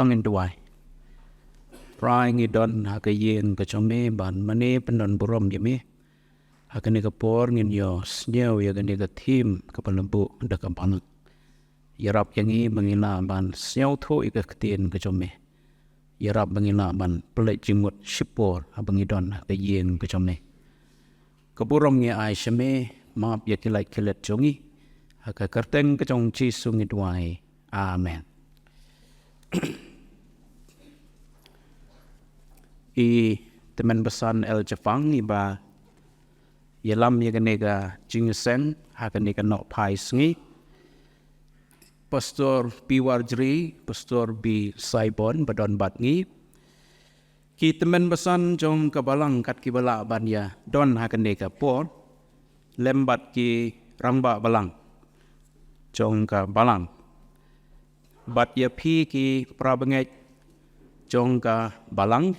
Ngin duwai. Trai, ngi don ha ka ïing ka jong me ban mane pyndon burom ïa me. Ha kane ka por ngin ïohsngew ïa kane ka theme kaba la buh da ka Balang. Ïarap ïa ngi ba ngin lah ban sngewthuh ïa ka ktien ka jong me. Ïarap ba ngin lah ban pynleit jingmut shipor haba ngi don ha ka ïing ka jong me. Ka burom ngi ai sha me, map ïa ki lait ki let jong ngi. Ha ka kyrteng ka jong Jisu ngi duwai. Amen. I tymmen basan El Jafang iba ïalam ïa kane ka jingïaseng ha kane ka nohphai sngi. Pastor P Warjri, Pastor B Saibon ba don bad ngi. Ki tymmen basan jong ka Balang kat kiba lah ban ïa don ha kane ka por, lem bad ki rangbah Balang jong ka Balang. Bad ïa phi ki para bangeit jong ka Balang.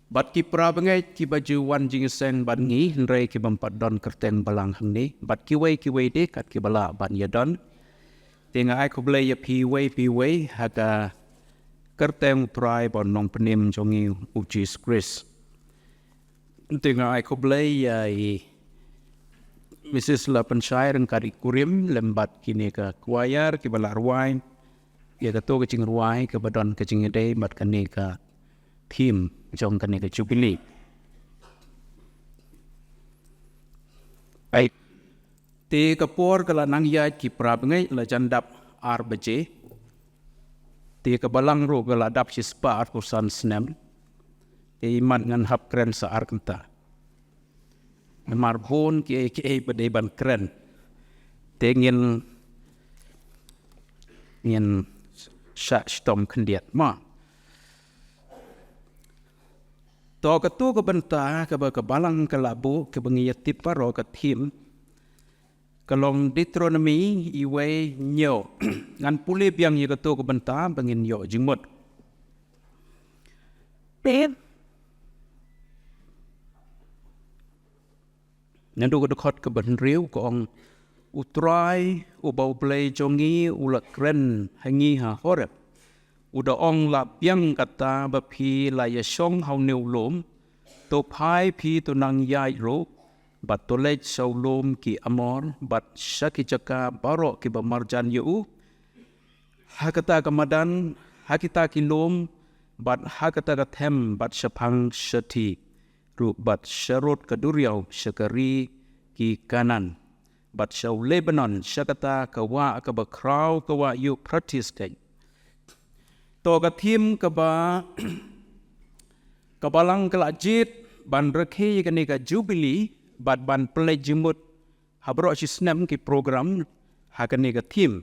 Bad ki para bangeit kiba ju wan jingïaseng bad ngi, hynrei ki bym pat don kyrteng Balang hangne. Bad kiwei kiwei de kat kiba lah ban ïa don. Te nga ai khublei ïa phi wei phi wei ha ka kyrteng u Trai bad u Nongpynim jong ngi u Jisu Khrist. Te nga ai khublei ïa i Missus Lapynshai ryngkat i kurim lem bad kine ka choir kiba la rwai ïa kato ka jingrwai kaba don ka jingïadei bad kane ka theme jong kane ka Jubilee. Ai. Te ka por ka la nang ïaid ki para bangeit, la jan dap ar baje. Te ka Balang ruh ka la dap shispah arphew san snem. Te imat ngan hap kren sa ar kynta. Namar bun kiei kiei ba dei ban kren. Te ngin, ngin shah shitom khyndiat mo. To, kato ka bynta kaba ka Balang ka la buh kaba ngi ïa tip baroh, ka theme ka long Deuteronomy uwei hynñiew. Ngan pule biang ïa kato ka bynta ba ngin ïoh jingmut. Naduh ka dkhot kaba hynriew ka ong, U Trai uba U Blei jong ngi u la kren ha ngi ha Horeb, u da ong, la biang kata ba phi la ïashong ha une u lum, to phai phi to nang ïaid ruh, bad to leit sha u lum ki Amor bad sha ki jaka baroh kiba marjan ïa u, ha kata ka madan, ha kita ki lum, bad ha kata ka them, bad shaphang shathie ruh, bad sharud ka duriaw sha ka ri ki Kanaan, bad sha u Lebanon, sha kata ka wah kaba khraw ka wah Euphrates. Kane to ka theme kaba ka Balang ka la jied ban rakhe ïa kane ka Jubilee bad ban pynleit jingmut ha baroh shi snem ki program ha kane ka theme.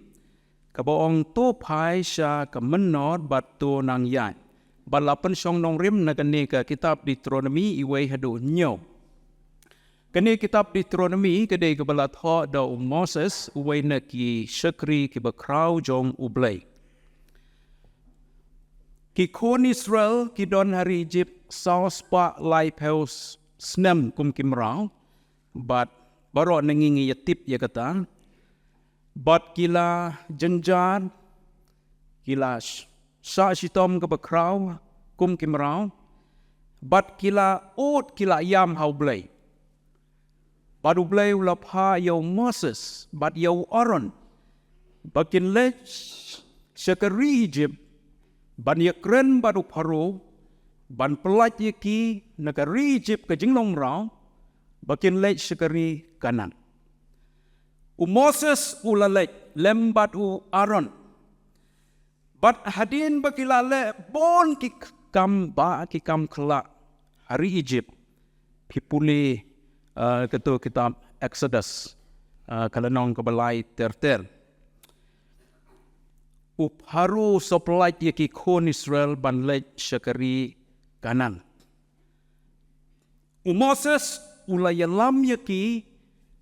Kaba ong, to phai sha ka mynnor bad to nang ïaid. Bad la pynshong nongrim na kane ka kitab Deuteronomy uwei haduh hynñiew. Kane kitab Deuteronomy ka dei kaba la thoh da u Moses, uwei na ki shakri kiba khraw jong U Blei. Ki khun Israel ki don ha ri Egypt saw spah laiphew snem kum ki mraw, bad baroh na ngi ngi ïa tip ïa kata. Bad ki la jynjar, ki la sh-, shah shitom kaba khraw kum ki mraw, bad ki la ud, ki la ïam ha U Blei. Bad U Blei u la phah ïa u Moses bad ïa u Aaron ba kin leit sha ka ri Egypt, ban ïakren bad u Pharaoh, ban pyllait ïa ki na ka ri Egypt ka jinglong mraw, ba kin leit sha ka ri Kanaan. U Moses u la leit lem bad u Aaron. Bad hadien ba ki la leh bun ki kam ba ki kam khyllah ha ri Egypt, phi pule, eh, kato kitab Exodus, eh, ka lynnong kaba lai ter ter. U Pharaoh u sa pyllait ïa ki khun Israel ban leit sha ka ri Kanaan. U Moses u la ïalam ïa ki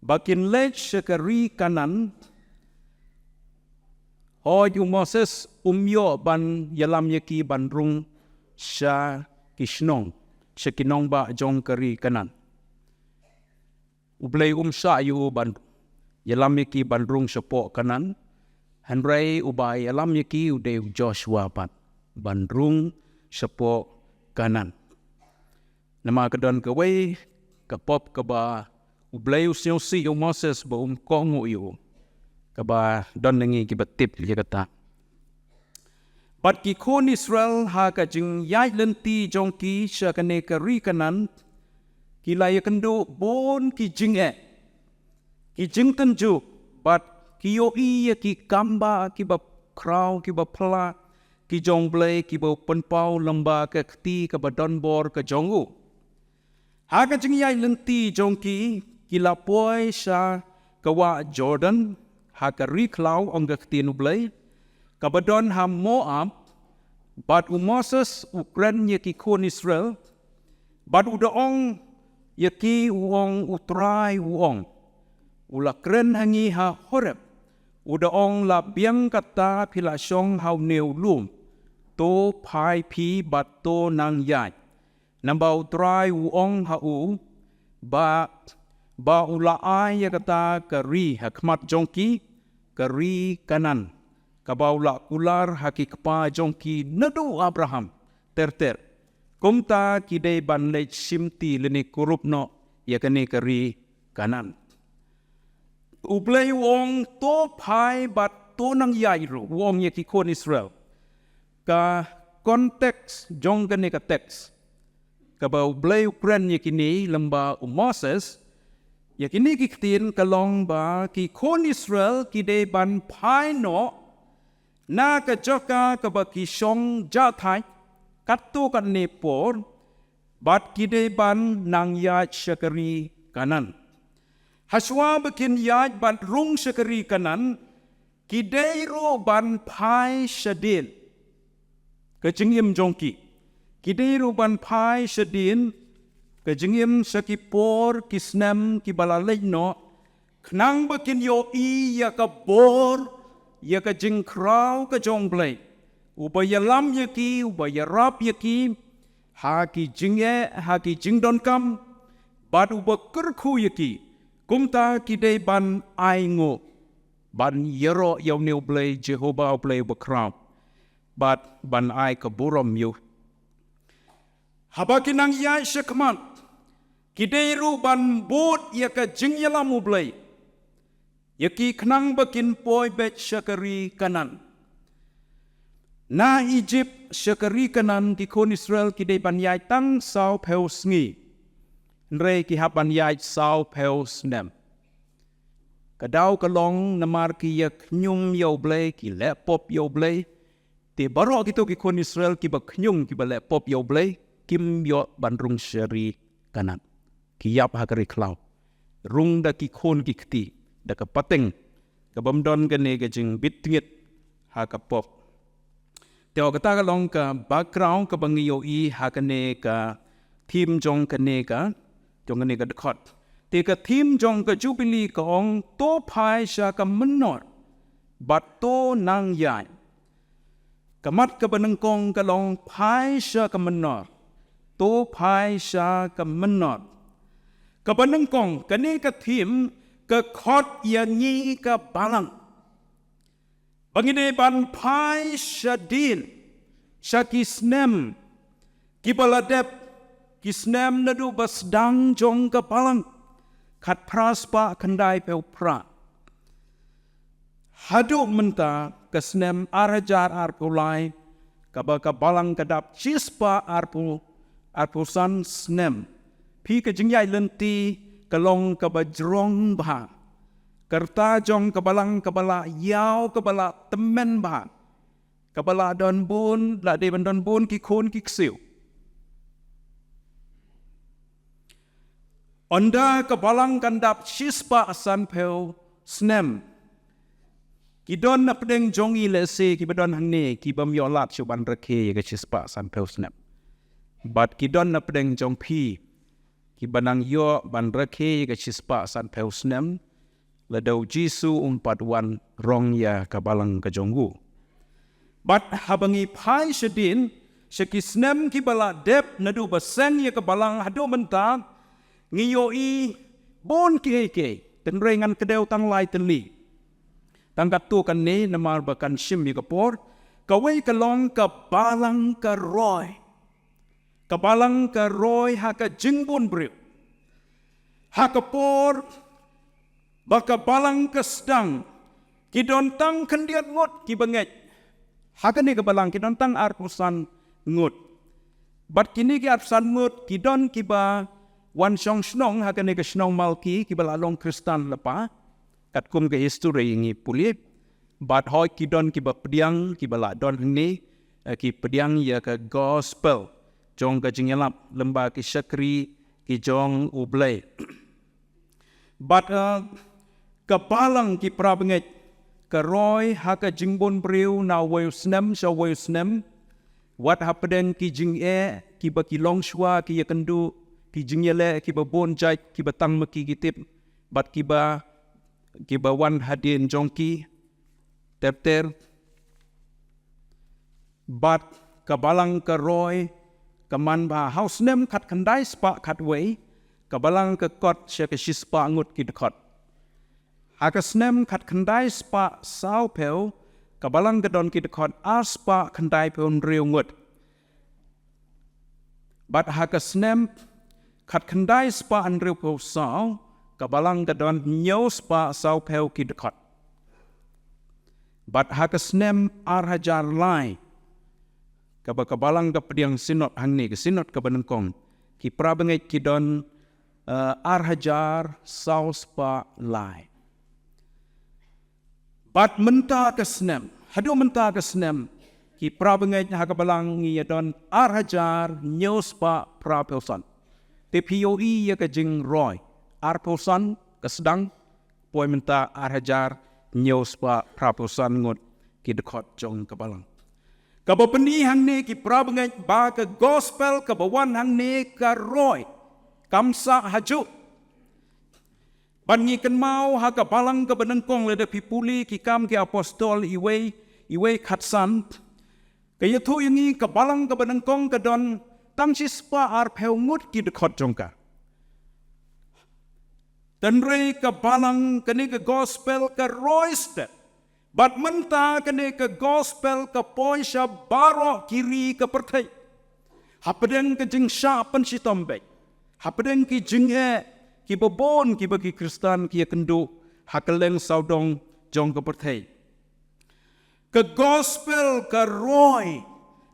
ba kin leit sha ka ri Kanaan. Hooid, u Moses um ïoh ban ïalam ïa ki ban rung sha ki shnong, sha ki nongbah jong ka ri Kanaan. U Blei um shah ïa u ban ïalam ïa ki ban rung shapoh Kanaan. Hynrei uba ïalam ïa ki u dei u Joshua pat. ban rung shapoh Kanan. Namar ka don kawei ka pop kaba U Blei u sngewsih ïa u Moses ba um kohnguh ïa u. Kaba don na ngi kiba tip ïa kata. Bad ki khun Israel ha ka jingïaid lynti jong ki sha kane ka ri Kanan, ki la ïakynduh bun ki jingeh, ki jingtynjuh, bad ki ïohi ïa ki kambah kiba khraw kiba pla ki jong U Blei kiba pynpaw lyngba ka kti kaba donbor ka jong u. Ha ka jingïaid lynti jong ki, ki la poi sha ka wah Jordan, ha ka ri khlaw ong ka ktien U Blei, kaba don ha Moab, bad u Moses u kren ïa ki khun Israel, bad u da ong ïa ki, u ong, U Trai u ong, u la kren ha ngi ha Horeb, u da ong, la biang kata phi la shong ha une u lum, to phai phi bad to nang ïaid. Namar U Trai u ong ha u, ba, ba u la ai ïa kata ka ri ha khmat jong ki, ka ri Kanan, kaba u la kular ha ki kpa jong ki naduh Abraham ter ter. Kumta ki dei ban leit shimti lane kurup noh ïa kane ka ri Kanan. U Blei u ong to phai bad to nang ïaid ruh, u ong ïa ki khun Israel. Ka context jong kane ka text, kaba U Blei u kren ïa kine lyngba u Moses, ïa kine ki ktien ka long ba ki khun Israel ki dei ban phai noh na ka jaka kaba ki shong jahthait katto katne por, bad ki dei ban nang ïaid sha ka ri Kanan. Hashwa ba kin ïaid bad rung sha ka ri Kanan, ki dei ruh ban phai shadien ka jingim jong ki. Ki dei ruh ban phai shadien ka jingim sha ki por ki snem kiba la leit noh, khnang ba kin ïohi ïa ka bor, ïa ka jingkhraw ka jong U Blei, uba ïalam ïa ki, uba ïarap ïa ki ha ki jingeh, ha ki jingdonkam, bad uba kyrkhu ïa ki. Kumta ki dei ban ainguh, ban ïaroh ïa une U Blei Jehobah U Blei uba khraw, bad ban ai ka burom ïa u. Haba ki nang ïaid sha khmat, ki dei ruh ban bud ïa ka jingïalam U Blei ïa ki khnang ba kin poi beit sha ka ri Kanan. Na Ijipt sha ka ri Kanan ki khun Israel ki dei ban ïaid tang sawphew sngi, hynrei ki hap ban ïaid sawphew snem. Ka daw ka long namar ki ïa khñium ïa U Blei, ki leh pop ïa U Blei. Te baroh kito ki khun Israel kiba khñium, kiba leh pop ïa U Blei, kim ïoh ban rung sha ri Kanan. Ki ïap ha ka ri khlaw, rung da ki khun ki kti, da ka pateng kabym don kane ka jingbit tngit ha ka pop. Te kata ka long ka background kaba ngi ïohi ha kane ka theme jong kane ka, jong kane ka dkhot. Te ka theme jong ka Jubilee ka ong to phai sha ka mynnor bad to nang ïaid. Ka mat kaba nyngkong ka long phai sha ka mynnor. To phai sha ka mynnor. Kaba nyngkong, kane ka theme ka khot ïa ngi ka balang ba ngi dei ban phai shadien sha ki snem kiba la dep, ki snem naduh ba sdang jong ka balang, khatphra spah khyndaiphew phra, haduh mynta ka snem ar hajar arphew lai, kaba ka balang ka dap shispah arphew, arphew san snem. Phi, ka jingïaid lynti ka long kaba jrong bha. Ka rta jong ka balang kaba la ïaw, kaba la tymmen bha, kaba la don bun, la dei ban don bun ki khun ki ksiew. Ynda ka balang kan dap shispah sanphew snem, ki don na pdeng jong ngi lehse kiba don hangne kibym ïoh lad shuh ban rakhe ïa ka shispah sanphew snem. Bad ki don na pdeng jong phi kiba nang ïoh ban rakhe ïa ka shispah sanphew snem lada U Jisu um pat wan rong ïa ka balang ka jong u. Bad haba ngi phai shadien sha ki snem kiba la dep naduh ba seng ïa ka balang haduh mynta, ngi ïohi bun kiei kiei, hynrei ngan kdew tang lai tylli. Tang katto katne namar ba kan shim ïa ka por. Kawei ka long ka balang ka roi. Ka balang ka roi ha ka jingbun briew. Ha ka por ba ka balang ka sdang, ki don tang khyndiat ngut ki bangeit. Ha kane ka balang ki don tang arphew san ngut. Bad kine ki arphew san ngut ki don kiba wan shong shnong ha kane ka shnong Malki, kiba la long Khristan lypa. Katkum ka history ngi pule. Bad hoi ki don kiba pdiang, kiba la don hangne, eh, ki pdiang ïa ka gospel jong ka jingïalap lyngba ki shakri ki jong U Blei. Bad, eh, ka balang, ki para bangeit, ka roi ha ka jingbun briew na wei u snem sha wei u snem. Wat hapdeng ki jingeh kiba ki long shuwa, ki ïakynduh, ki jingïaleh kiba bun jait, kiba tang ma ki ki tip, bad kiba, kiba wan hadien jong ki ter ter. Bad ka balang ka roi, ka man ba ha u snem khatkhyndai spah khatwei, ka balang ka kot sha ka shispah ngut ki dkhot. Ha ka snem khatkhyndai spah sawphew, ka balang ka don ki dkhot arspah khyndaiphew hynriew ngut. Bad ha ka snem khatkhyndai spah hynriewphew saw, ka balang ka don hynñiew spah sawphew ki dkhot. Bad ha ka snem ar hajar lai, kaba ka balang ka pdiang synod hangne, ka synod kaba nyngkong, ki para bangeit ki don, eh, ar hajar saw spah lai. Bad mynta ka snem, haduh mynta ka snem, ki para bangeit ha ka balang ngi ïa don ar hajar hynñiew spah phraphew san. Te phi ïohi ïa ka jingroi, arphew san ka sdang, poi mynta ar hajar hynñiew spah phraphew san ngut ki dkhot jong ka balang. Kaba pyni hangne, ki para bangeit, ba ka gospel kaba wan hangne ka roi, kam sah hajuh. Bad ngi kynmaw ha ka balang kaba nyngkong, lada phi pule Ki Kam ki Apostol wei, wei khatsan, ka ïathuh ïa ngi ka balang kaba nyngkong ka don tang shispah arphew ngut ki dkhot jong ka. Hynrei ka balang, kane ka gospel ka roi stet. Bad mynta kane ka gospel ka poi sha baroh ki ri ka pyrthei. Hapdeng ka jingshah pynshitom beit, hapdeng ki jingeh kiba bun kiba ki Khristan ki ïakynduh ha kylleng sawdong jong ka pyrthei. Ka gospel ka roi,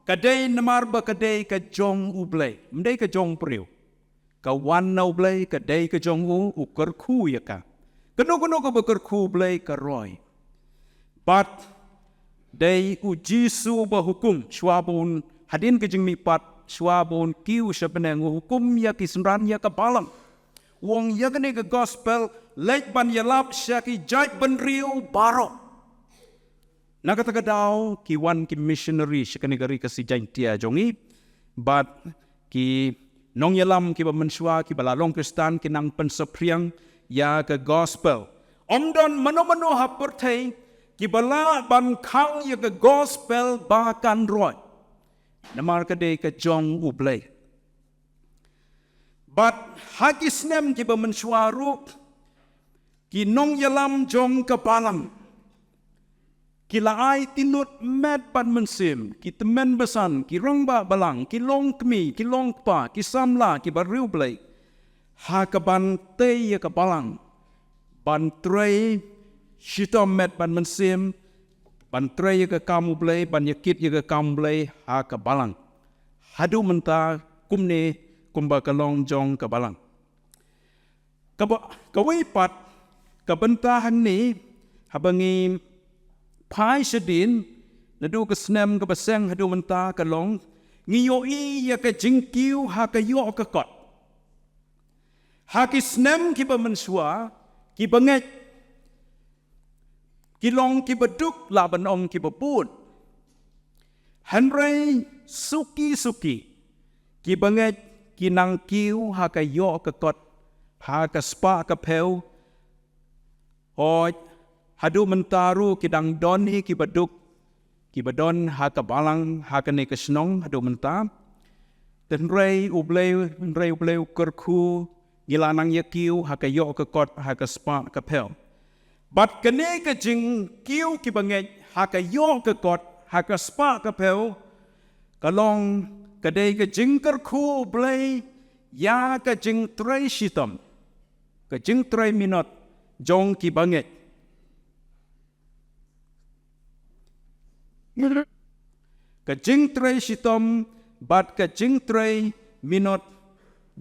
ka dei namar ba ka dei ka jong U Blei, ym dei ka jong u briew. Ka wan na U Blei, ka dei ka jong u, u kyrkhu ïa ka. Kano kano kaba kyrkhu U Blei ka roi. Bad dei U Jisu ba hukum, shuwa ba un, hadien ka jingmihpat, shuwa ba un kiew sha bneng, u hukum ïa ki synran, ïa ka balang. U ong, ïa kane ka gospel leit ban ïalap sha ki jaitbynriew baroh. Na kata ka daw ki wan ki missionary sha kane ka ri Khasi Jaiñtia jong ngi, bad ki nongïalam kiba mynshuwa, kiba la long Khristan, ki nang pynsaphriang ïa ka gospel. Ym don mano mano ha pyrthei kiba lah ban khang ïa ka gospel ba kan roi, namar ka dei ka jong U Blei. Bad ha ki snem kiba mynshuwa ruh, ki nongïalam jong ka balang ki la aiti lut met bad mynsiem, ki tymmen basan, ki rangbah balang, ki longkmie, ki longkpa, ki samla, kiba riewblei, ha kaban tei ïa ka balang, ban trei shitom met bad mynsiem, ban trei ïa ka kam U Blei, ban ïakit ïa ka kam U Blei ha ka balang. Haduh mynta kumne, kumba ka long jong ka balang. Kaba, kawei pat ka bynta hangne, haba ngi phai shadien, naduh ka snem kaba seng haduh mynta, ka long, ngi ïohi ïa ka jingkiew ha ka ïoh ka kot. Ha ki snem kiba mynshuwa, ki bangeit ki long kiba duk, lah ban ong kiba bun. Hynrei suki suki, ki bangeit ki nang kiew ha ka ïoh ka kot, ha ka spah ka phew. Hooid, haduh mynta ruh ki dang don hi kiba duk, kiba don ha ka balang, ha kane ka shnong haduh mynta. Hynrei U Blei, hynrei U Blei u kyrkhu, ngi la nang ïa kiew ha ka ïoh ka kot, ha ka spah ka phew. Bad kane ka jingkiew ki bangeit ha ka ïoh ka kot, ha ka spah ka phew, ka long ka dei ka jingkyrkhu U Blei ïa ka jingtrei shitom, ka jingtrei minot jong ki bangeit. Ka jingtrei shitom bad ka jingtrei minot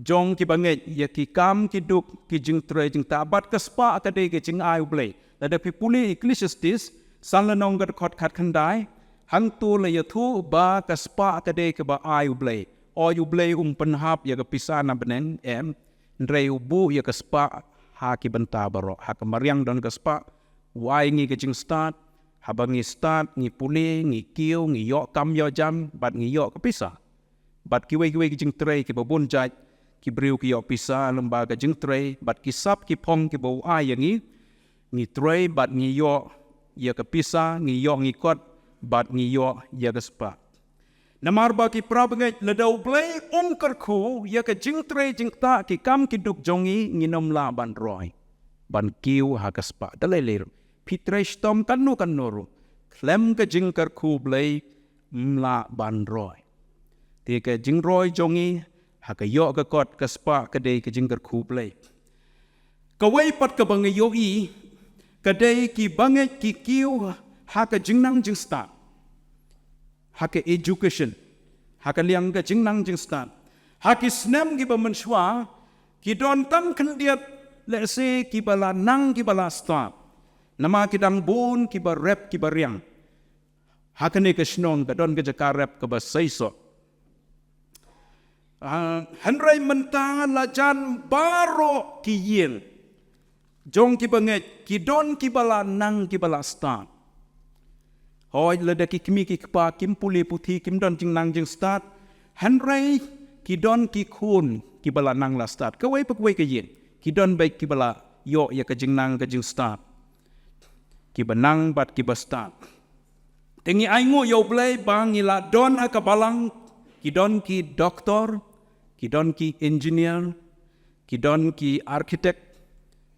jong ki bangeit ïa ki kam ki duk ki jingtrei jingtah, bad ka spah ka dei ka jingai U Blei. Lada phi pule Ecclesiastes san lynnong ka dkhot khatkhyndai, hangto la ïathuh ba ka spah ka dei kaba ai U Blei. Oi, U Blei um pynhap ïa ka pisa na bneng, em, hynrei u buh ïa ka spah ha ki bynta baroh. Ha ka mariang don ka spah, u ai ngi ka jingstad, haba ngi stad, ngi pule, ngi kiew, ngi ïoh kam ïoh jam, bad ngi ïoh ka pisa. Bad kiwei kiwei ki jingtrei kiba bun jait, ki briew ki ïoh pisa lyngba ka jingtrei, bad ki sap ki phong kiba u ai ïa ngi, ngi trei bad ngi ïoh ïa ka pisa, ngi ïoh ngi kot bad ngi ïoh ïa ka spah. Namar ba ki para bangeit, lada U Blei um kyrkhu ïa ka jingtrei jingktah, ki kam ki duk jong ngi, ngin ym lah ban roi, ban kiew ha ka spah. Da lei lei ruh, phi trei shitom katno katno ruh, khlem ka jingkyrkhu U Blei ym lah ban roi. Te ka jingroi jong ngi ha ka ïoh ka kot ka spah ka dei ka jingkyrkhu U Blei. Kawei pat kaba nga ïohi ka dei ki bangeit ki kiew ha ka jingnang jingstad, ha ka education, ha ka liang ka jingnang jingstad. Ha ki snem kiba mynshuwa, ki don tang khyndiat lehse kiba la nang kiba la stad. Namar ki dang bun kiba rep kiba riang. Ha kane ka shnong ka don ka jaka rep kaba seisoh. Ah, hynrei mynta la jan baroh ki ïing jong ki bangeit, ki don kiba la nang kiba la stad. Hooid, lada ki kmie ki kpa kim pule puthi, kim don jingnang jingstad, hynrei ki don ki khun kiba la nang la stad. Kawei pa kawei ka ïing ki don beit kiba la ïoh ïa ka jingnang ka jingstad, kiba nang bad kiba stad. Te ngi ainguh ïa U Blei ba ngi la don ha ka balang, ki don ki doktor, ki don ki engineer, ki don ki architect,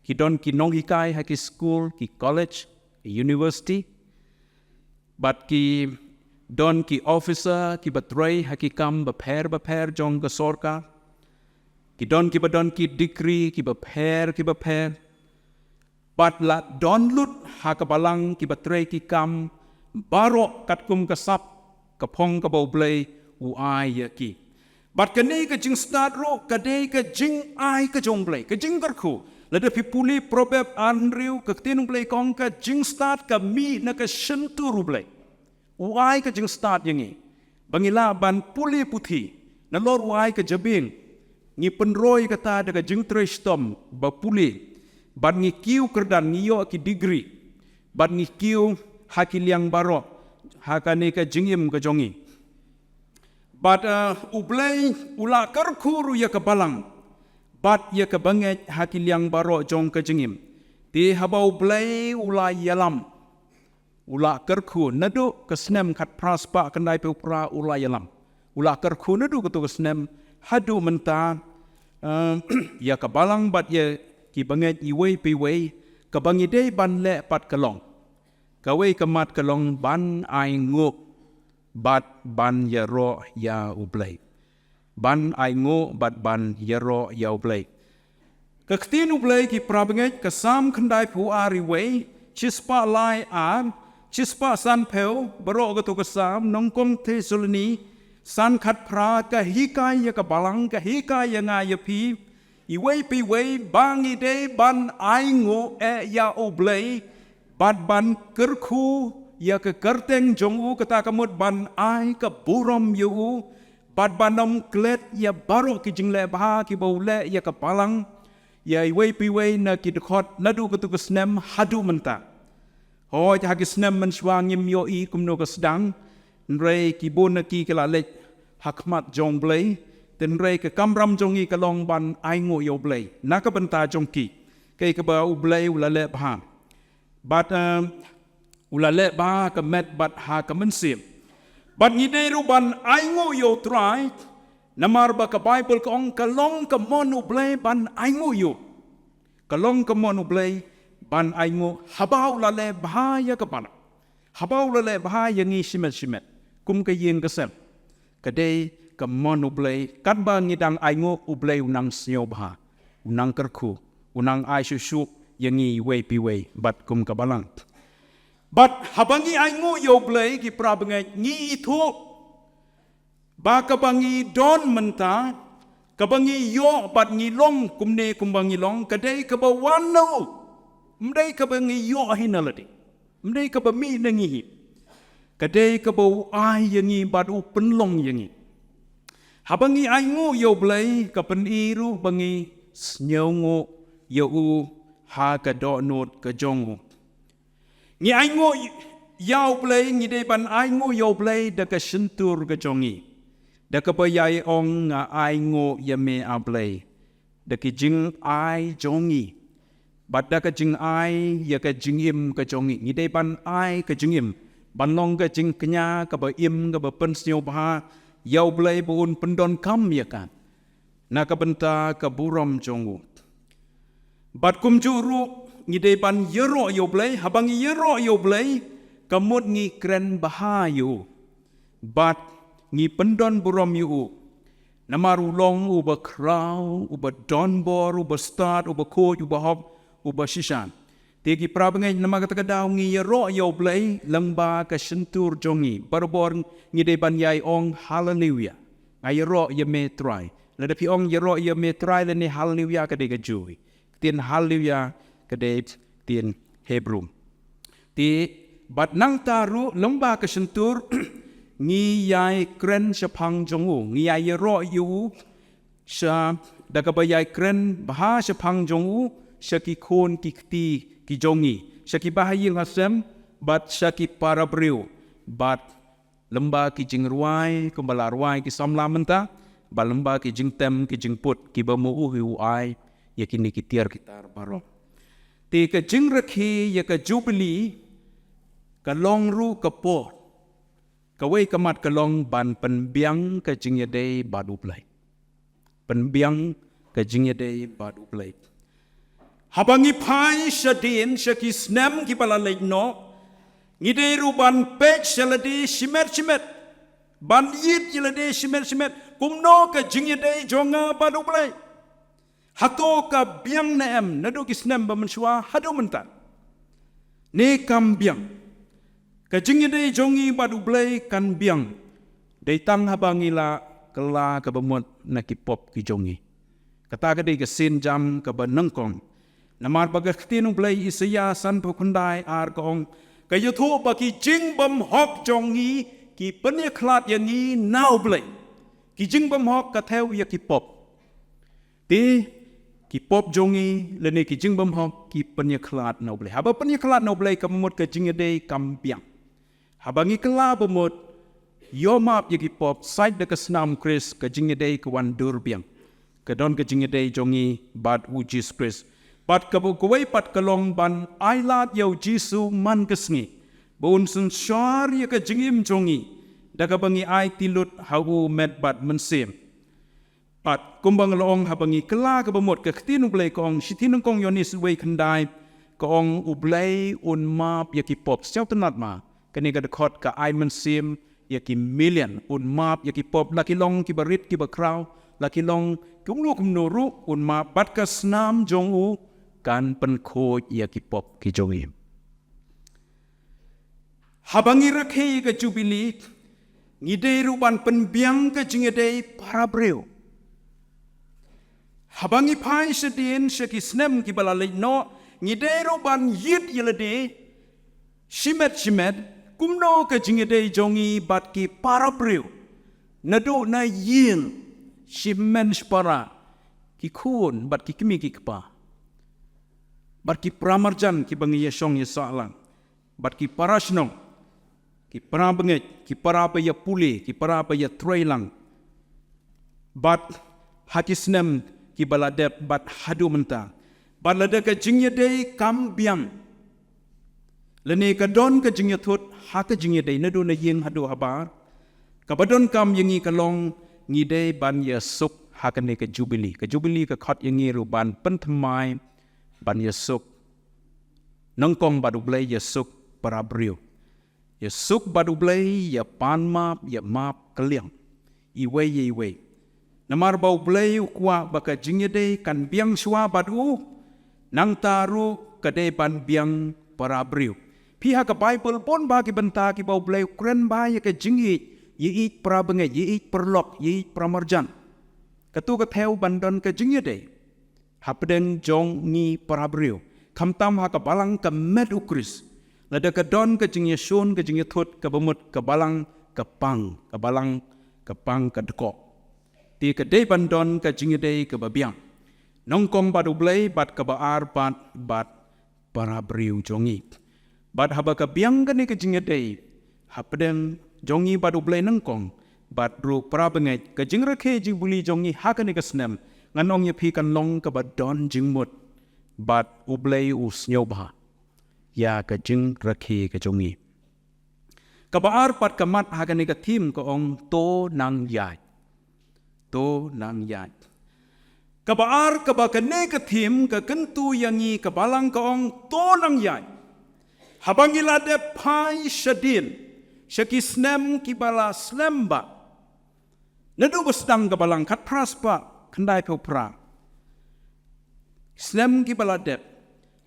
ki don ki nonghikai ha ki skul, ki college, ki university, bad ki don ki officer kiba trei ha ki kam bapher bapher jong ka sorkar, ki don kiba don ki degree kiba pher kiba pher. Bad la don lut ha ka balang kiba trei ki kam baroh katkum ka sap ka phong kaba U Blei u ai ïa ki. Bad kane ka jingstad ruh ka dei ka jingai ka jong U Blei, ka jingkyrkhu. Lada phi pule Proverb arphew hynriew, ka ktien U Blei ka ong ka jingstad ka mih na ka shyntur U Blei. U ai ka jingstad ïa ngi ba ngi lah ban pule puthi. Nalor u ai ka jabieng, ngi pynroi kata da ka jingtrei shitom ba pule, bad ngi kiew kyrdan, ngi ïoh ki degree, bad ngi kiew ha ki liang baroh ha kane ka jingim ka jong ngi. Bad, eh, U Blei u la kyrkhu ruh ïa ka balang bad ïa ka bangeit ha ki liang baroh jong ka jingim. Te haba U Blei u la ïalam, u la kyrkhu naduh ka snem khatphra spah khyndai phew phra u la ïalam. U la kyrkhu naduh kato ka snem haduh mynta, eh, ïa ka balang bad ïa ki bangeit iwei pa iwei. Kaba ngi dei ban leh pat ka long, kawei ka mat ka long ban ainguh bad ban ïaroh ïa U Blei. Ban ainguh bad ban ïaroh ïa U Blei. Ka ktien U Blei, ki para bangeit, ka Salm khyndai phew ar, iwei, shispah lai ar, shispah san phew, baroh kato ka Salm, Nyngkong Thessaloni san khatphra, ka hikai ïa ka balang, ka hikai ïa nga ïa phi iwei pa iwei ba ngi dei ban ainguh eh ïa U Blei bad ban kyrkhu ïa ka kyrteng jong u, kata ka mut ban ai ka burom ïa u, bad ban ym klet ïa baroh ki jingleh bha kiba u leh ïa ka balang, ïa iwei pa iwei na ki dkhot naduh kato ka snem haduh mynta. Hooid, ha ki snem mynshuwa ngim ïohi kumno ka sdang, hynrei ki bun na ki ki la leit ha khmat jong U Blei. Te hynrei ka kamram jong ngi ka long ban ainguh ïa U Blei na ka bynta jong ki, kaei kaba U Blei u la leh bha. Bad, eh, u la leh bha ha ka met bad ha ka mynsiem. Bad ngi dei ruh ban ainguh ïa U Trai, namar ba ka Baibl ka ong ka long ka mon U Blei ban ainguh ïa u. Ka long ka mon U Blei ban ainguh haba u la leh bha ïa ka balang. Haba u la leh bha ïa ngi shimet shimet kum ka ïing ka sem, ka dei ka mon U Blei, katba ngi dang ainguh U Blei u nang sngewbha, u nang kyrkhu, u nang ai shuh shuh ïa ngi iwei pa iwei bad kum ka Balang. Bad haba ngi ainguh ïa U Blei, ki para bangeit, ngi ithuh ba kaba ngi don mynta, kaba ngi ïoh bad ngi long kumne kumba ngi long, ka dei kaba wan na u. Ym dei kaba ngi ïoh hi na lade, ym dei kaba mih na ngi hi. Ka dei kaba u ai ïa ngi bad u pynlong ïa ngi. Haba ngi ainguh ïa U Blei, ka pyni ruh ba ngi sngewnguh ïa u ha ka dohnud ka jong u. Ngi ainguh ïa U Blei, ngi dei ban ainguh ïa U Blei da ka shyntur ka jong ngi, da kaba ïai ong, nga ainguh ïa me, A Blei, da ki jingai jong ngi, bad da ka jingai ïa ka jingim ka jong ngi. Ngi dei ban ai ka jingim, ban long ka jingkñia kaba im, kaba pynsngewbha ïa U Blei ba un pyndonkam ïa ka na ka bynta ka burom jong u. Bad kumjuh ruh ngi dei ban ïaroh ïa U Blei, haba ngi ïaroh ïa U Blei, ka mut ngi kren bha ïa u bad ngi pyndon burom ïa u. Namar u long uba khraw, uba donbor, uba stad, uba khuid, uba hok, uba shisha. Te ki para bangeit, namar kata ka daw ngi ïaroh ïa U Blei lyngba ka shyntur jong ngi. Barabor ngi dei ban ïai ong, Haleluya. Nga ïaroh ïa me Trai. Lada phi ong ïaroh ïa me Trai lane Haleluya, ka dei kajuh. Ktien Haleluya ka dei ktien Hebru. Te bad nangta ruh lyngba ka shyntur ngi ïai kren shaphang jong u, ngi ïai ïaroh ïa u sha, da kaba ïai kren bha shaphang jong u sha ki khun ki kti ki jong ngi, sha ki bahaïing hasem bad sha ki para briew, bad lyngba ki jingrwai kumba la rwai ki samla mynta, bad lyngba ki jingtem ki jingput kiba ma u hi u ai ïa kine ki tiar ki tar baroh. Te ka jingrakhe ïa ka Jubili ka long ruh ka por, kawei ka mat ka long ban pynbiang ka jingïadei bad U Blei. Pynbiang ka jingïadei bad U Blei. Haba ngi phai shadien sha ki snem kiba la leit noh, ngi dei ruh ban peit sha lade shimet shimet, ban ïit ïa lade shimet shimet, kumno ka jingïadei jong nga bad U Blei? Hato ka biang ne em naduh ki snem ba mynshuwa haduh mynta? Ne kam biang? Ka jingïadei jong ngi bad U Blei kan biang dei tang haba ngi la kylla kaba mut na ki pop ki jong ngi. Kata ka dei ka sienjam kaba nyngkong. Namar ba ka ktien U Blei, Isaïah sanphew khyndai ar, ka ong, ka ïathuh ba ki jingbymhok jong ngi ki pynïakhlad ïa ngi na U Blei. Ki jingbymhok ka thew ïa ki pop. Te ki pop jong ngi lane ki jingbymhok ki pynïakhlad na U Blei. Haba pynïakhlad na U Blei, ka mut ka jingïadei kam biang. Haba ngi kylla ba mut, ïoh map ïa ki pop, sait da ka snam Khrist, ka jingïadei ka wan dur biang. Ka don ka jingïadei jong ngi bad U Jisu Khrist. Bad kaba kawei pat ka long ban ailad ïa U Jisu man ka sngi, ba un synshar ïa ka jingim jong ngi da kaba ngi aiti lut ha u met bad mynsiem. Bad kumba nga la ong, haba ngi kylla kaba mut, ka ktien U Blei ka ong, Shithi Nyngkong Ïoannis wei khyndai, ka ong, U Blei un map ïa ki pop. Sngewtynnad ma, kane ka dkhot ka ai mynsiem ïa ki million, un map ïa ki pop, la ki long kiba rit kiba khraw, la ki long kumno kumno ruh un map, bad ka snam jong u kan pynkhuid ïa ki pop ki jong ngi. Haba ngi rakhe ïa ka Jubili, ngi dei ruh ban pynbiang ka jingïadei para briew. Haba ngi phai shadien sha ki snem kiba la leit noh, ngi dei ruh ban ïit ïa lade shimet shimet, kumno ka jingïadei jong ngi bad ki para briew, naduh na ïing, shimen shipara, ki khun bad ki kmie ki kpa, bad ki para marjan kiba ngi ïashong ïasah lang, bad ki para shnong, ki para bangeit, ki para ba ïapule, ki para ba ïatrei lang, bad ha ki snem kiba la dep bad haduh mynta. Bad lada ka jingïadei kam biang, lane ka don ka jingïathut ha ka jingïadei naduh na ïing haduh habar, kaba donkam ïa ngi ka long, ngi dei ban ïasuk ha kane ka Jubili. Ka Jubili ka khot ïa ngi ruh ban pynthymmai, ban ïasuk nyngkong bad U Blei, ïasuk para briew. Ïa suk bad U Blei, ïa pan map, ïa map kylliang iwei ïa iwei. Namar ba U Blei u kwah ba ka jingïadei kan biang shuwa bad u, nangta ruh ka dei ban biang para briew. Phi ha ka Baibl bun bah ki bynta kiba U Blei u kren bha ïa ka jingïeit, ïeit para bangeit, ïeit paralok, ïeit para marjan. Katu ka thew ban don ka jingïadei hapdeng jong ngi para briew, khamtam ha ka balang ka met U Khrist. Lada ka don ka jingïashun, ka jingïathut, kaba mut ka balang ka pang, ka balang ka pang ka dkoh. Te ka dei ban don ka jingïadei kaba biang, nyngkong bad U Blei, bad kaba ar bad, bad para briew jong ngi. Bad haba ka biang kane ka jingïadei hapdeng jong ngi bad U Blei nyngkong, bad ruh para bangeit, ka jingrakhe jingpule jong ngi ha kane ka snem, ngan ong ïa phi, kan long kaba don jingmut. Bad U Blei u sngewbha ïa ka jingrakhe ka jong ngi. Kaba ar pat ka mat ha kane ka theme ka ong, to nang ïaid. To nang ïaid. Kaba ar, kaba kane ka theme ka kyntu ïa ngi, ka balang ka ong, to nang ïaid. Haba ngi la dep phai shadien sha ki snem kiba la slem bha. Naduh ba sdang ka balang, khatphra spah khyndaiphew phra. Snem kiba la dep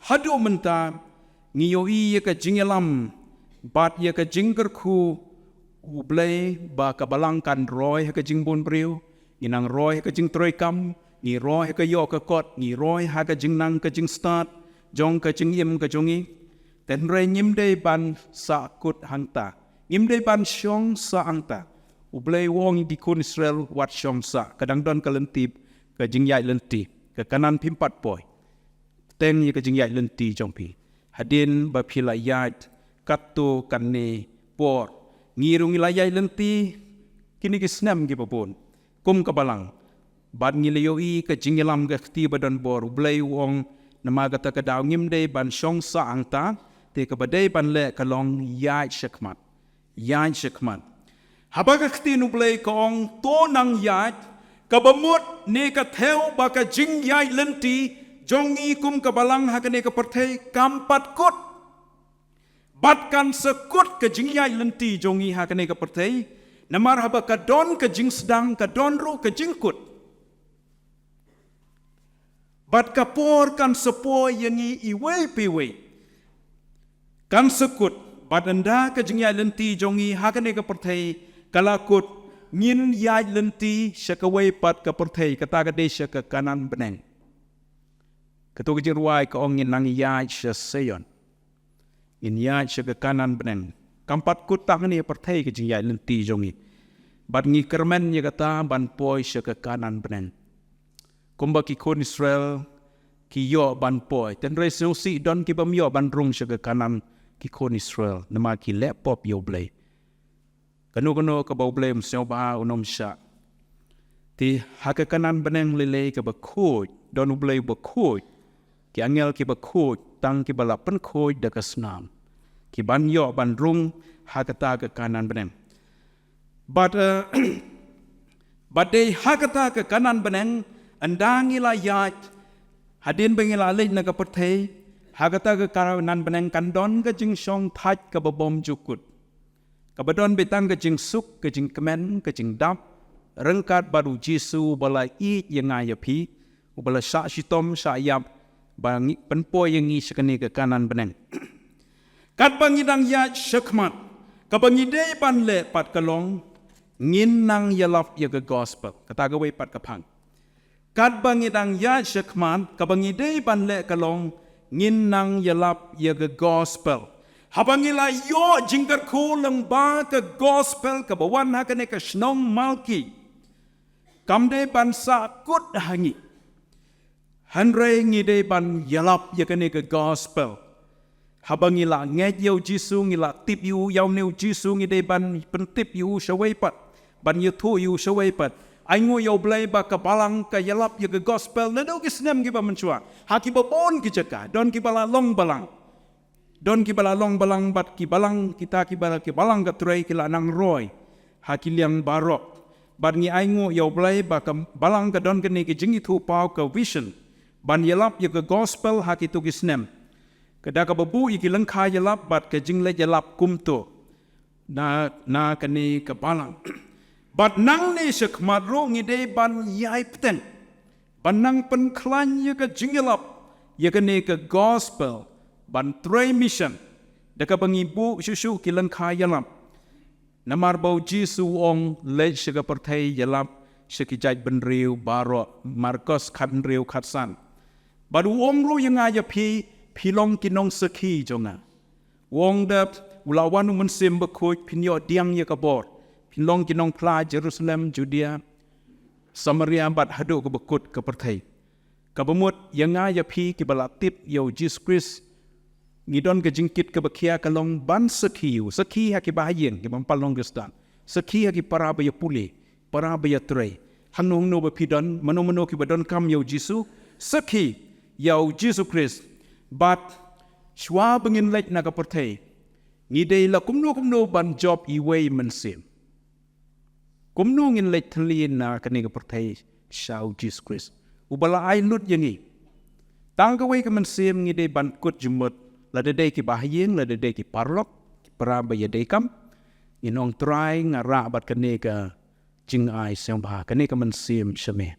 haduh mynta, ngi ïohi ïa ka jingïalam bad ïa ka jingkyrkhu U Blei ba ka balang kan roi ha ka jingbun briew. Ngi nang roi ha ka jingtrei kam, ngi roi ha ka ïoh ka kot, ngi roi ha ka jingnang ka jingstad jong ka jingim ka jong ngi. Hynrei ngim dei ban sahkut hangta, ngim dei ban shong sah hangta. U Blei u ong ïa ki khun Israel, wat shong sah, ka dang don ka lynti, ka jingïaid lynti, ka Kanaan phim pat poi. Teng ïa ka jingïaid lynti jong phi. Hadien ba phi la ïaid katto katne por, ngi ruh ngi la ïaid lynti kine ki snem kiba bun kum ka balang. Bad ngi la ïohi ka jingïalam ka kti ba don bor. U Blei u ong, namar kata ka daw ngim dei ban shong sah hangta, te kaba dei ban leh ka long ïaid shakhmat. Ïaid shakhmat. Haba ka ktien U Blei ka ong, to nang ïaid, kaba mut ne ka thew ba ka jingïaid lynti jong ngi kum ka balang ha kane ka pyrthei kam pat kut. Bad kan sa kut ka jingïaid lynti jong ngi ha kane ka pyrthei. Namar haba ka don ka jingsdang, ka don ruh ka jingkut. Bad ka por kan sa poi ïa ngi iwei pa iwei. Kan sa kut, bad ynda ka jingïaid lynti jong ngi ha kane ka pyrthei ka la kut, ngin ïaid lynti sha kawei pat ka pyrthei, kata ka dei sha ka Kanaan bneng. Kato ka jingrwai ka ong, ngin nang ïaid sha Sion. Ngin ïaid sha ka Kanaan bneng. Kam pat kut tang hangne ha pyrthei ka jingïaid lynti jong ngi. Bad ngi kyrmen ïa kata ban poi sha ka Kanaan bneng. Kumba ki khun Israel ki ïoh ban poi. Hynrei sngewsih, don ki bym ïoh ban rung sha ka Kanaan, ki khun Israel, namar ki leh pop ïa U Blei. Kano kano kaba U Blei um sngewbha, un ym shah. Te ha ka Kanaan bneng lei lei kaba khuid, don U Blei uba khuid. Ki angel kiba khuid, tang kiba la pynkhuid da ka snam, ki ban ïoh ban rung ha kata ka Kanaan bneng. Bad, eh, bad dei ha kata ka Kanaan bneng, ynda ngi la ïaid, hadien ba ngi la leit na ka pyrthei, ha kata ka Kanaan bneng kan don ka jingshongthait kaba bymjukut. Kaba don beit tang ka jingsuk, ka jingkmen, ka jingdap, ryngkat bad U Jisu uba la ïeit ïa nga ïa phi, uba la shah shitom, shah ïap, ba ngi pynpoi ïa ngi sha kane ka Kanaan bneng. Katba ngi dang ïaid shakhmat, kaba ngi dei ban leh pat ka long, ngin nang ïalap ïa ka gospel. Kata kawei pat ka phang. Katba ngi dang ïaid shakhmat, kaba ngi dei ban leh ka long, ngin nang ïalap ïa ka gospel. Haba ngi la ïoh jingkyrkhu lyngba ka gospel kaba wan ha kane ka shnong Malki, kam dei ban sahkut ha ngi. Hynrei ngi dei ban ïalap ïa kane ka gospel. Haba ngi la ngeit ïa U Jisu, ngi la tip ïa u, ïa une U Jisu ngi dei ban pyntip ïa u shawei pat, ban ïathuh ïa u shawei pat. Ainguh ïa U Blei ba ka balang ka ïalap ïa ka gospel naduh ki snem kiba mynshuwa ha kiba bun ki jaka. Don kiba la long balang, don kiba la long balang, bad ki balang, kita kiba, ki balang ka trei ki la nang roi ha ki liang baroh. Bad ngi ainguh ïa U Blei ba ka balang ka don kane ka jingithuhpaw, ka vision, ban ïalap ïa ka gospel ha kito ki snem. Ka da kaba buh ïa ki lyngkha ïalap bad ka jingleit ïalap kumto. na, na kane ka balang. Bad nangne shakhmat ruh ngi dei ban ïai bteng ban nang pynkhlaiñ ïa ka jingïalap ïa kane ka gospel, ban trei mission da kaba ngi buh shuh shuh ki lyngkha ïalap. Namar ba u Jisu u ong, leit sha ka pyrthei, ïalap sha ki jaitbynriew baroh, Markos khathynriew khatsan. Bad u ong ruh ïa nga ïa phi, phi long ki nongsakhi jong nga. U ong da u la wan u Mynsiem Bakhuid, phin ïoh pdiang ïa ka bor, phin long ki nongphla Jerusalem, Judea, Samaria bad haduh kaba kut ka pyrthei. Kaba mut ïa nga ïa phi kiba la tip ïa u Jisu Khrist, ngi don ka jingkit kaba khia ka long ban sakhi ïa u, sakhi ha ki bahaïing kiba ym pat long Khristan, sakhi ha ki para ba ïa pule, para ba ïa trei, hangno hangno ba phi don, mano mano kiba donkam ïa u Jisu, sakhi ïa u Jisu Khrist. Bad shuwa ba ngin leit na ka pyrthei, ngi dei la kumno kumno ban jop iwei i mynsiem. Kumno ngin leit thylli na kane ka pyrthei sha u Jisu Khrist uba la ai lut ïa ngi? Tang kawei ka mynsiem ngi dei ban kut jingmut, lada dei ki bahaïing, lada dei ki paralok, ki para ba ïadei kam. Ngin ong, Trai, nga rah bad kane ka jingai sngewbha, kane ka mynsiem sha me.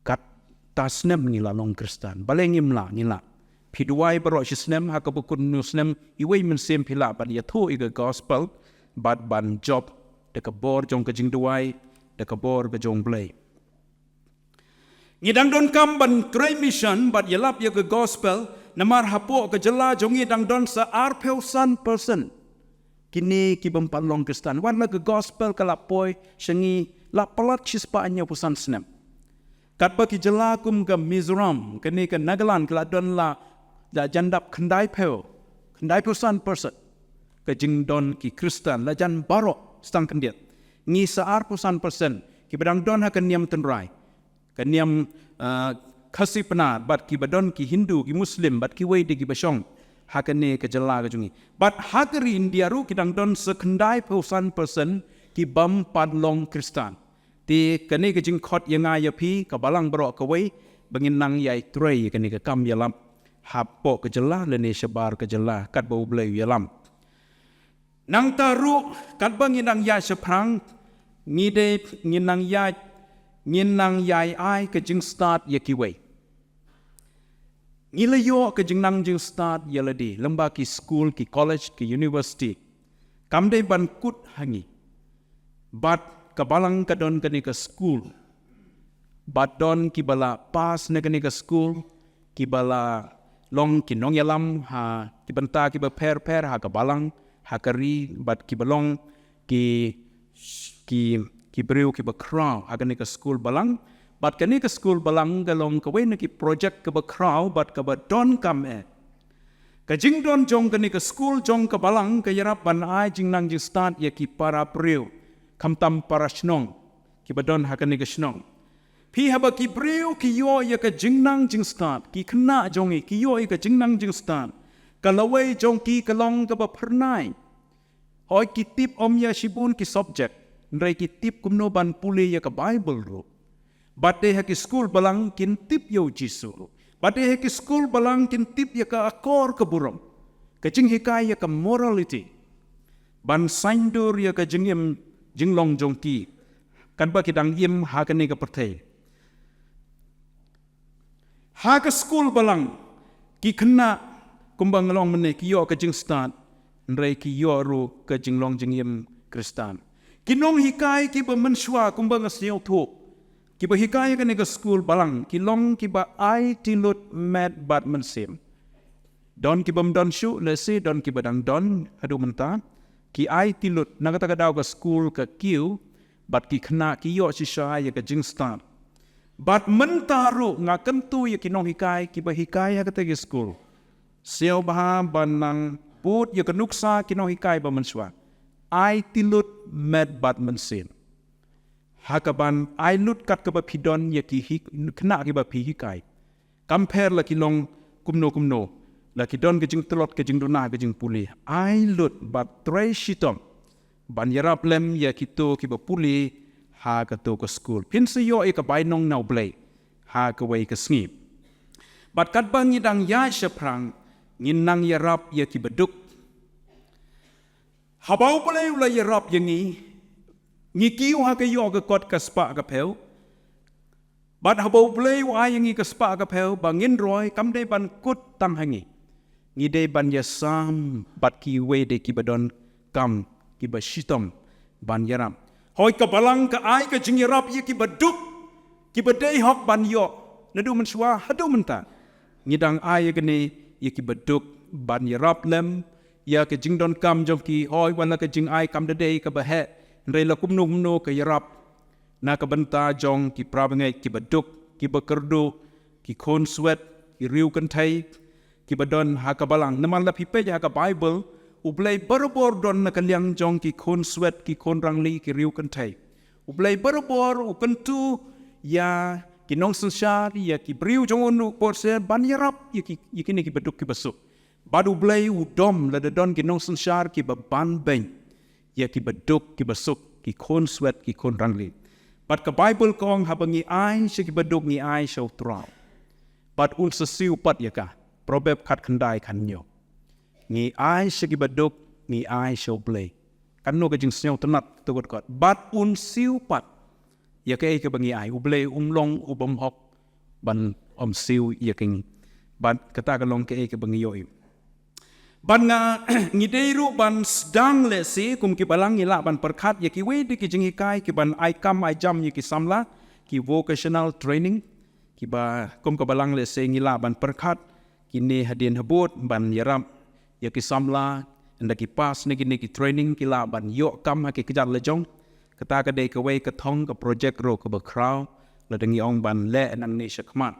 Katto snem ngi la long Khristan, balei ngim lah, ngi lah. Phi duwai baroh shi snem, ha kaba kut hynñiew snem, iwei i mynsiem phi lah ban ïathuh ïa ka gospel bad ban jop da ka bor jong ka jingduwai, da ka bor ka jong u Blei. Ngi dang donkam ban trei mission bad ïalap ïa ka gospel, namar hapoh ka jylla jong ngi dang don sa arphew san percent kine kiba ym pat long Khristan. Wat la ka gospel ka la poi sha ngi la palat shispah hynñiewphew san snem. Katba ki jylla kum ka Mizoram, kane ka Nagaland, ka la don la, la jan dap khyndaiphew, khyndaiphew san percent ka jingdon ki Khristan, la jan baroh shi tang khyndiat. Ngi sa arphew san percent kiba dang don ha ka niam tynrai, ka niam, ah, Khasi Pnar, bad kiba don ki Hindu, ki Muslim, bad kiwei de kiba shong ha kane ka jylla ka jong ngi. Bad ha ka ri India ruh ki dang don sa khyndaiphew san percent kiba ym pat long Khristan. Te kane ka jingkhot ïa nga ïa phi, ka balang baroh kawei, ba ngin nang ïai trei ïa kane ka kam ïalap hapoh ka jylla lane shabar ka jylla katba u Blei u ïalam. Nangta ruh, katba ngin nang ïaid shaphrang, ngi dei, ngin nang ïaid, ngin nang ïai ai ka jingstad ïa kiwei. Ngi la ïoh ka jingnang jingstad ïa lade lyngba ki skul, ki college, ki university. Kam dei ban kut ha ngi. Bad ka balang ka don kane ka skul. Bad don kiba la pass na kane ka skul, kiba la long ki nongïalam ha ki bynta kiba pher pher ha ka balang, ha ka ri, bad kiba long ki, ki, ki briew kiba khraw ha kane ka skul balang. Bad kane ka skul balang ka long kawei na ki project kaba khraw bad kaba donkam eh. Ka jingdon jong kane ka skul jong ka balang ka ïarap ban ai jingnang jingstad ïa ki para briew, khamtam para shnong kiba don ha kane ka shnong. Phi, haba ki briew ki ïoh ïa ka jingnang jingstad, ki khynnah jong ngi ki ïoh ïa ka jingnang jingstad, ka lawei jong ki ka long kaba phyrnai. Hooid, ki tip ym ïa shibun ki subject, hynrei ki tip kumno ban pule ïa ka Bible ruh. Bad dei ha ki skul balang kin tip ïa u Jisu ruh. Bad dei ha ki skul balang kin tip ïa ka akor ka burom, ka jinghikai ïa ka morality, ban saiñdur ïa ka jingim jinglong jong ki katba ki dang im ha kane ka pyrthei. Ha ka skul balang, ki khynnah, kumba nga la ong mynne, ki ïoh ka jingstad, hynrei ki ïoh ruh ka jinglong jingim Khristan. Ki nonghikai kiba mynshuwa, kumba nga sngewthuh, kiba hikai ha kane ka skul balang ki long kiba aiti lut met bad mynsiem. Don kiba ym don shuh, lehse don kiba dang don haduh mynta. Ki aiti lut, na kata ka daw ka skul ka kiew, bad ki khynnah ki ïoh shisha ïa ka jingstad. Bad mynta ruh nga kyntu ïa ki nonghikai kiba hikai ha kata ka skul, sngewbha ban nang bud ïa ka nuksa ki nonghikai ba mynshuwa. Aiti lut met bad mynsiem. Ha kaban ai lut kat kaba phi don ïa ki hi-, khynnah kiba phi hikai. Kam pher la ki long kumno kumno, la ki don ka jingtlot, ka jingduna, ka jingpule, ai lut bad trei shitom ban ïarap lem ïa kito kiba pule ha kato ka skul. Phin sa ïoh ïa ka bainong na u Blei ha kawei ka sngi. Bad katba ngi dang ïaid shaphrang, ngin nang ïarap ïa kiba duk. Haba U Blei u la ïarap ïa ngi, ngi kiew ha ka ïoh ka kot ka spah ka phew. Bad haba U Blei u ai ïa ngi ka spah ka phew ba ngin roi, kam dei ban kut tang ha ngi. Ngi dei ban ïasam bad kiwei de kiba donkam, kiba shitom ban ïarap. Hooid, ka Balang ka ai ka jingïarap ïa kiba duk, kiba dei hok ban ïoh, naduh mynshuwa haduh mynta. Ngi dang ai ïa kane ïa kiba duk ban ïarap lem ïa ka jingdonkam jong ki, hooid, wat la ka jingai kam da dei kaba heh, hynrei la kumno kumno ka ïarap na ka bynta jong ki parabangeit kiba duk, kiba kyrduh, ki khun swet, ki riew kynthei, kiba don ha ka Balang. Namar la phi peit ha ka Baibl, U Blei barabor don na ka liang jong ki khun swet, ki khun rangli, ki riew kynthei. U Blei barabor u kyntu ïa ki nongsynshar, ïa ki briew jong u, u por sien ban ïarap ïa ki, ïa kine kiba duk kiba suk. Bad U Blei u dom lada don ki nongsynshar kiba ban beiñ ïa kiba duk kiba suk, ki khun swet, ki khun rangli. Bad ka Baibl ka ong, haba ngi ai sha kiba duk, ngi ai sha U Trai, bad un sa siew pat ïa ka. Proverb khatkhyndai khathynñiew. Ngi ai sha kiba duk, ngi ai sha U Blei. Katno ka jingsngewtynnat, to kot kot. Bad un siew pat ïa kaei kaba ngi ai. U Blei um long u bym hok ban ym siew ïa ka ngi. Bad kata ka long kaei kaba ngi ïohi. Bad nga, ngi dei ruh ban sdang lehse kum ki Balang, ngi lah ban pyrkhat ïa kiwei de ki jinghikai kiban ai kam ai jam ïa ki samla, ki vocational training, kiba kum ka Balang lehse ngi lah ban pyrkhat kine hadien habud ban ïarap ïa ki samla, ynda ki pass na kine ki training ki lah ban ïoh kam ha ki kjat lajong. Kata ka dei kawei ka thong, ka project ruh kaba khraw lada ngi ong ban leh nangne shakhmat.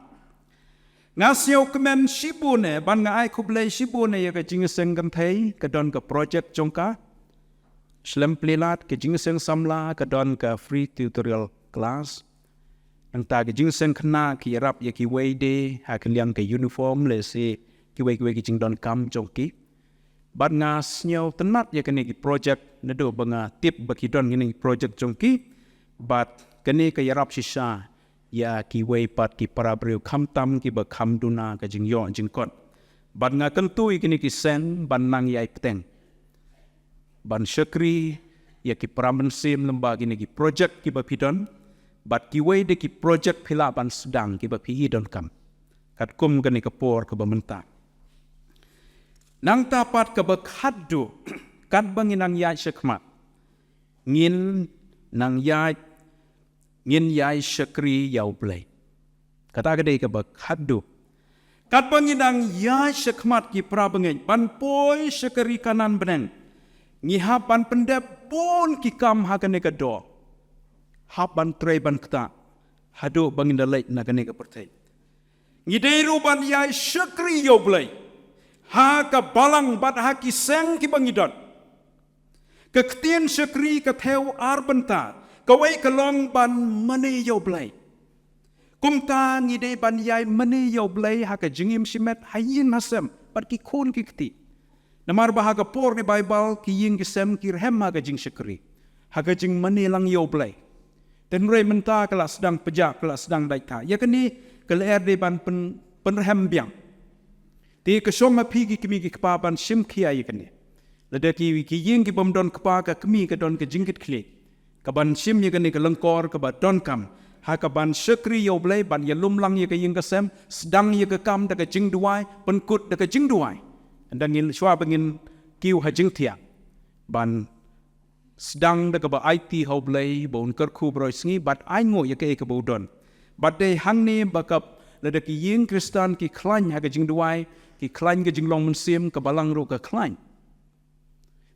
Nga sngewkmen shibun eh, bad nga ai khublei shibun eh ïa ka Jingïaseng Kynthei, ka don ka project jong ka. Shlem plie lad, ka Jingïaseng Samla ka don ka free tutorial class. Nangta ka Jingïaseng Khynnah ki ïarap ïa kiwei de ha ka liang ka uniform, lehse kiwei kiwei ki jingdonkam jong ki. Bad nga sngewtynnat ïa kane ki project, naduh ba nga tip ba ki don kine ki project jong ki. Bad kane ka ïarap shisha ïa kiwei pat ki para briew, khamtam kiba kham duna ka jingïoh jingkot. Bad nga kyntu ïa kine ki seng ban nang ïai bteng, ban shakri ïa ki para mynsiem lyngba kine ki project kiba phi don. Bad kiwei de ki project phi lah ban sdang kiba phi i donkam katkum kane ka por kaba mynta. Nangta pat kaba khatduh, katba ngin nang ïaid shakhmat, ngin nang ïaid, ngin ïai shakri ïa U Blei. Kata ka dei kaba khatduh. Katba ngin nang ïaid shakhmat, ki para bangeit, ban poi sha ka ri Kanaan bneng, ngi hap ban pyndep bun ki kam ha kane ka doh. Hap ban trei ban ktah haduh ba ngin da leit na kane ka pyrthei. Ngi dei ruh ban ïai shakri ïa U Blei ha ka Balang bad ha ki seng kiba ngi don. Ka ktien shakri ka thew ar bynta. Kawei ka long ban mane ïa U Blei. Kumta ngi dei ban ïai mane ïa U Blei ha ka jingim shimet, ha ïing ha sem bad ki khun ki kti. Namar ba ha ka por ni Baibl ki ïing ki sem ki rhem ha ka jingshakri, ha ka jingmane lang ïa U Blei. Te hynrei mynta ka la sdang pjah, ka la sdang dait ka. Ïa kane ka lyer dei ban pyn, pynrhem biang. Te ka shong ha phi ki kmie ki kpa ban shim khia ïa kane. Lada ki, ki ïing ki bym don kpa, ka kmie ka don ka jingkitkhlieh, ka ban shim ïa kane ka lyngkor kaba donkam ha ka ban shakri ïa U Blei, ban ïalum lang ïa ka ïing ka sem, sdang ïa ka kam da ka jingduwai, pynkut da ka jingduwai. Ynda ngin, shuwa ba ngin kiew ha jingthiah, ban sdang da kaba aiti ha U Blei ba un kyrkhu baroh sngi bad ainguh ïa kaei kaba u don. Bad dei hangne ba ka, lada ki ïing Khristan ki khlaiñ ha ka jingduwai, ki khlaiñ ka jinglong mynsiem, ka Balang ruh ka khlaiñ.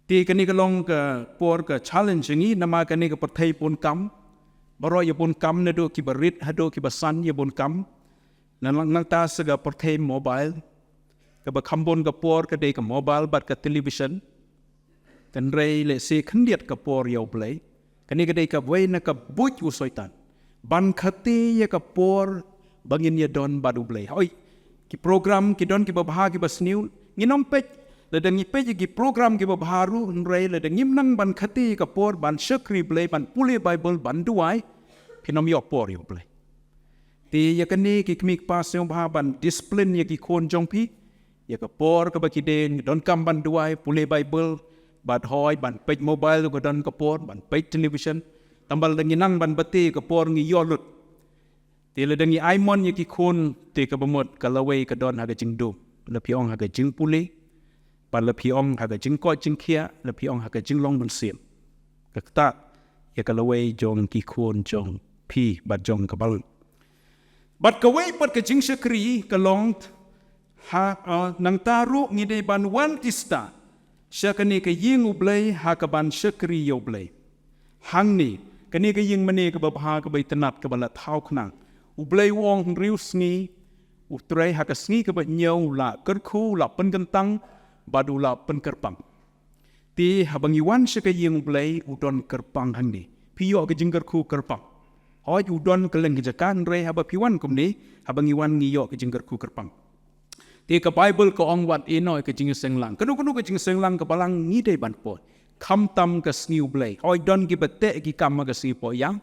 Te kane ka long ka por ka challenge ïa ngi, namar kane ka pyrthei bun kam. Baroh ïa bun kam, naduh kiba rit haduh kiba san, ïa bun kam. Nang, nangta sa ka pyrthei mobile, kaba kham bun ka por ka dei ka mobile bad ka television. Te hynrei lehse khyndiat ka por ïa U Blei. Kane ka dei kawei na ka buit u Soitan, ban khatii ïa ka por ba ngin ïadon bad U Blei. Hooid, ki program ki don kiba bha kiba sniew, ngin ym peit. Lada ngi peit ïa ki program kiba bha ruh, hynrei lada ngim nang ban khatii ïa ka por ban shakri Blei, ban pule Baibl, ban duwai, phin ym ïoh por ïa U Blei. Te ïa kane ki kmie ki kpa, sngewbha ban discipline ïa ki khun jong phi. Ïa ka por kaba ki dei donkam ban duwai, pule Baibl, Bad hoi ban peit mobile ka don ka por, ban peit television. Tang ba lada ngi nang ban bati ka por ngi ïoh lut. Te lada ngi ai mon ïa ki khun te kaba mut ka lawei ka don ha ka jingdup. La phi ong ha ka jingpule. Bad la phi ong ha ka jingkoit jingkhiah, la phi ong ha ka jinglong mynsiem. Ka ktah ïa ka lawei jong ki khun jong phi bad jong ka balang. Bad kawei pat ka jingshakri ka long ha, uh, nangta ruh ngi dei ban wan tista sha kane ka ïing U Blei ha ka ban shakri ïa U Blei. Hangne, kane ka ïing mane kaba bha kaba itynnad kaba la thaw khnang. U Blei u ong hynriew sngi, u trei ha ka sngi kaba hynñiew u la kyrkhu, u la pynkyntang, bad u la pynkyrpang. Te haba ngi wan sha ka ïing U Blei u don kyrpang hangne. Phi ïoh ka jingkyrkhu kyrpang. Hoi u don kylleng ka jaka hynrei haba phi wan kumne, haba ngi wan ngi ïoh ka jingkyrkhu kyrpang. Te ka Baibl ka ong wat ïehnoh ïa ka jingseng lang. Kano kano ka jingseng lang ka balang ngi dei ban poi. Khamtam ka sngi U Blei. Hoi don kiba teh ki kam ha ka sngi poh ïa.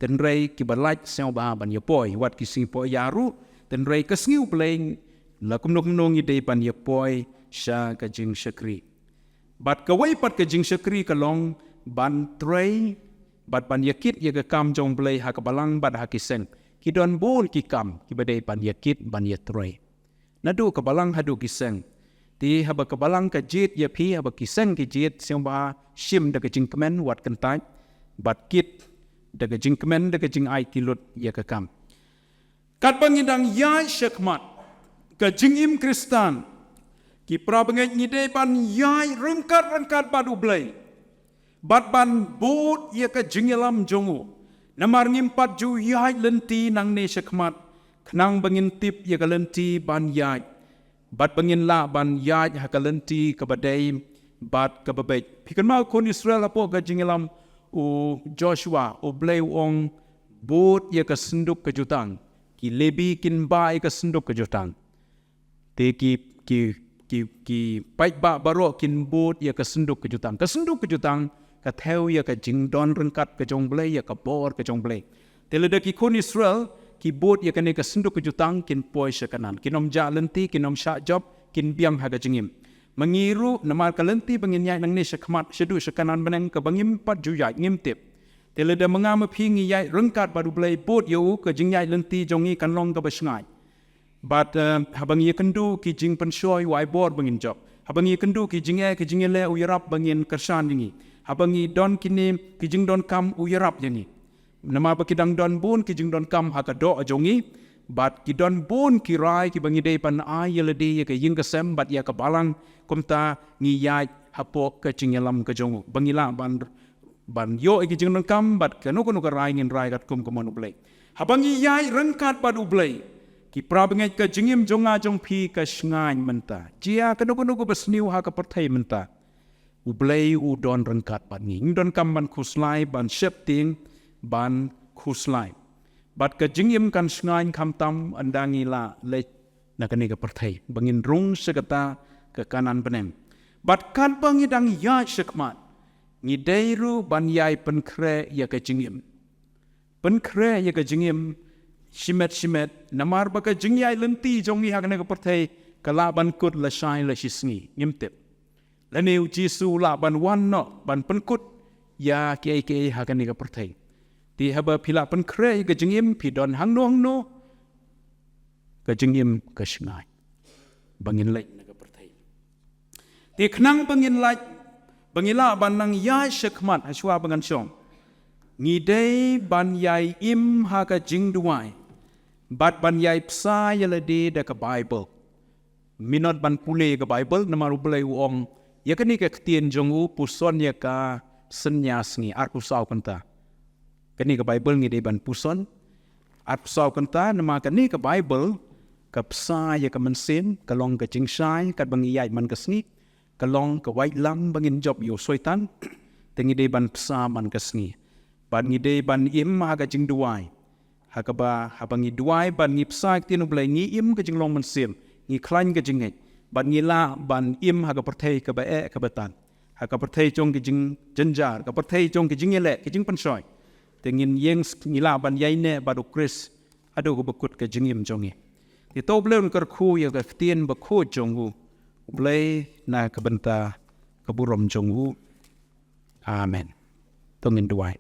Hynrei kiba lait sngewbha ban ïa poi. Wat ki sngi poh ïa ruh. Hynrei ka sngi U Blei la kumno kumno ngi dei ban ïa poi sha ka jingshakri. Bad kawei pat ka jingshakri ka long ban trei, bad ban ïa kit ïa ka kam jong U Blei ha ka balang bad ha ki seng. Ki don bun ki kam, kiba dei ban ïa kit, ban ïa trei. Naduh ka balang haduh ki seng. Te haba ka balang ka jied ïa phi, haba ki seng ki jied, sngewbha shim da ka jingkmen, wat kyntait, bad kit, da ka jingkmen, da ka jingai ki lut ïa ka kam. Katba ngi dang ïaid shakhmat ka jingim Khristan, ki para bangeit ngi dei ban ïaid ryngkat ryngkat bad U Blei, bad ban bud ïa ka jingïalam jong u. Namar ngim pat ju ïaid lynti nangne shakhmat, khnang ba ngin tip ïa ka lynti ban ïaid. Bad ba ngin lah ban ïaid ha ka lynti kaba dei, bad kaba beit. Phi kynmaw khun Israel hapoh ka jingïalam u Joshua, U Blei u ong bud ïa ka synduk ka jutang. Ki Lebi kin bah ïa ka synduk ka jutang. Te ki, ki, ki, ki paidbah baroh kin bud ïa ka synduk ka jutang. Ka synduk ka jutang, ka thew ïa ka jingdon ryngkat ka jong U Blei, ïa ka bor ka jong U Blei. Te lada ki khun Israel, ki bud ïa kane ka synduk ka jutang, kin poi sha Kanaan. Kin ym jah lynti, kin ym shah jop, kin biang ha ka jingim. Ma ngi ruh, namar ka lynti ba ngin ïaid nangne shakhmat, shaduh sha Kanaan bneng kaba ngim pat ju ïaid, ngim tip. Te lada ma nga ma phi ngi ïaid ryngkat bad U Blei bud ïa u ka jingïaid lynti jong ngi kan long kaba shngaiñ. Bad, eh, haba ngi ïakynduh ki jingpynshoi u ai bor ba ngin jop. Haba ngi ïakynduh ki jingeh ki jingïaleh u ïarap ba ngin kyrshan ïa ngi. Haba ngi don kine ki jingdonkam u ïarap ïa ngi. Namar ba ki dang don bun ki jingdonkam ha ka doh jong ngi. Bad ki don bun ki rai kiba ngi dei ban ai ïa lade ïa ka ïing ka sem bad ïa ka balang kumta ngi ïaid hapoh ka jingïalam ka jong u. Ba ngi lah ban ban ïoh ïa ki jingdonkam bad kano kano ka rai ngin rai katkum ka mon U Blei. Haba ngi ïaid ryngkat bad U Blei. Ki para bangeit ka jingim jong nga jong phi ka shngaiñ mynta. Jia kano kano kaba sniew ha ka pyrthei mynta. U Blei u don ryngkat bad ngi. Ngim donkam ban khuslai, ban sheptieng, ban khuslai. Bad ka jingim kan shngaiñ khamtam ynda ngi la leit na kane ka pyrthei. Ba ngin rung sha kata ka Kanaan bneng. Bad katba ngi dang ïaid shakhmat. Ngi dei ruh ban ïai pynkhreh ïa ka jingim. Pynkhreh ïa ka jingim shimet shimet. Namar ba ka jingïaid lynti jong ngi ha kane ka pyrthei. Ka lah ban kut lashai lashisngi. Ngim tip. Lane u Jisu u lah ban wan noh, ban pynkut ïa kiei kiei ha kane ka pyrthei. Te haba phi lah pynkhreh ïa ka jingim, phi don hangno hangno, ka jingim ka shngaiñ. Ba ngin leit na ka pyrthei. Te khnang ba ngin leit, ba ngi lah ban nang ïaid shakhmat, hashwa ba ngan shong. Ngi dei ban ïai im ha ka jingduwai. Bad ban ïai bsa ïa lade da ka Baibl. Mynta ban pule ka Baibl, namar U Blei u ong, ïa kane ka ktien jong u puson ïa ka synñia sngi, arphew saw kynta. Kane ka Baibl ngi dei ban puson, arphew saw kynta, namar kane ka Baibl, ka bsa ïa ka mynsiem, ka long ka jingshai, katba ngi ïaid man ka sngi, ka long ka waitlam ba ngin jop ïa u Soitan, te ngi dei ban bsa man ka sngi. Bad ngi dei ban im ha ka jingduwai. Ha kaba, haba ngi duwai bad ngi bsa ïa ka ktien U Blei ngi im ka jinglong mynsiem, ngi khlaiñ ka jingngeit. Bad ngi lah ban im ha ka pyrthei kaba eh kaba tan. Ha ka pyrthei jong ka jingjynjar, ka pyrthei jong ka jingïaleh, ka jingpynshoi. Te ngin ïeng ngi lah ban ïaineh bad U Khrist, haduh kaba kut ka jingim jong ngi. Te to U Blei un kyrkhu ïa ka ktien bakhuid jong u. U Blei na ka bynta ka burom jong u. Amen. To ngin duwai.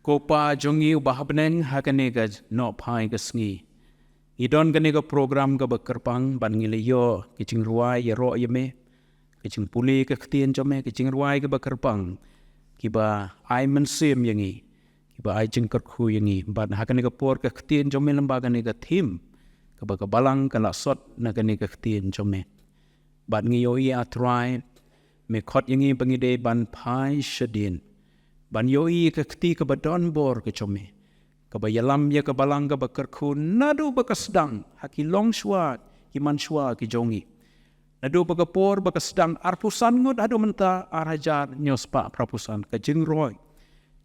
Ko Pa jong ngi uba ha bneng, ha kane ka nohphai ka sngi ngi don kane ka program kaba kyrpang ban ngi la ïoh ka jingrwai ïaroh ïa me, ka jingpule ka ktien jong me, ka jingrwai kaba kyrpang, kiba ai mynsiem ïa ngi, kiba ai jingkyrkhu ïa ngi. Bad ha kane ka por ka ktien jong me lyngba kane ka thim kaba ka balang ka la sot na kane ka ktien jong me. Bad ngi ïohi A Trai, me khot ïa ngi ba ngi dei ban phai shadien ban ïohi ka kti kaba don bor ka jong me, kaba ïalam ïa ka balang kaba kyrkhu naduh ba ka sdang ha ki longshuwa ki manshuwa ki jong ngi. Naduh ba ka por ba ka sdang arphew san ngut haduh mynta ar hajar hynñiew spah phraphew san, ka jingroi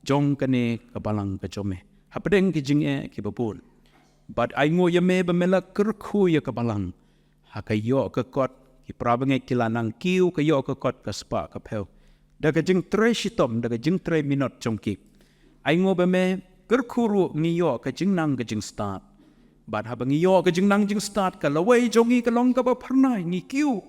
jong kane ka balang ka jong me hapdeng ki jingeh kiba bun. Bad ainguh ïa me ba me la kyrkhu ïa ka balang ha ka ïoh ka kot, ki para bangeit ki la nang kiew, ka ïoh ka kot ka spah ka phew da ka jingtrei shitom, da ka jingtrei minot jong ki. Ainguh ba me kyrkhu ruh ngi ïoh ka jingnang ka jingstad. Bad haba ngi ïoh ka jingnang jingstad, ka lawei jong ngi ka long kaba phyrnai, ngi kiew.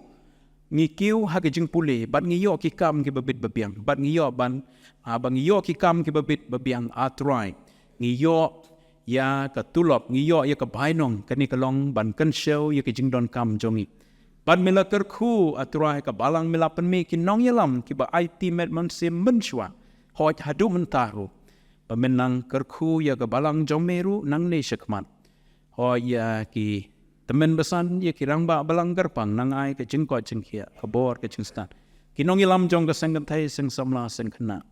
Ngi kiew ha ka jingpule bad ngi ïoh ki kam kiba bit ba biang, bad ngi ïoh ban, haba ngi ïoh ki kam kiba bit ba biang, A Trai, ngi ïoh ïa ka tulop, ngi ïoh ïa ka bainong. Kane ka long ban kynshew ïa ka jingdonkam jong ngi. Bad me la kyrkhu, A Trai, ka balang, me la pynmih ki nongïalam kiba aiti met mynsiem mynshuwa, hooid haduh mynta ruh, ba men nang kyrkhu ïa ka balang jong me ruh nangne shakhmat. Hooid ïa ki tymmen basan, ïa ki rangbah balang kyrpang, nang ai ka jingkoit jingkhiah, ka bor ka jingstad. Ki nongïalam jong ka seng kynthei, seng samla, seng khynnah,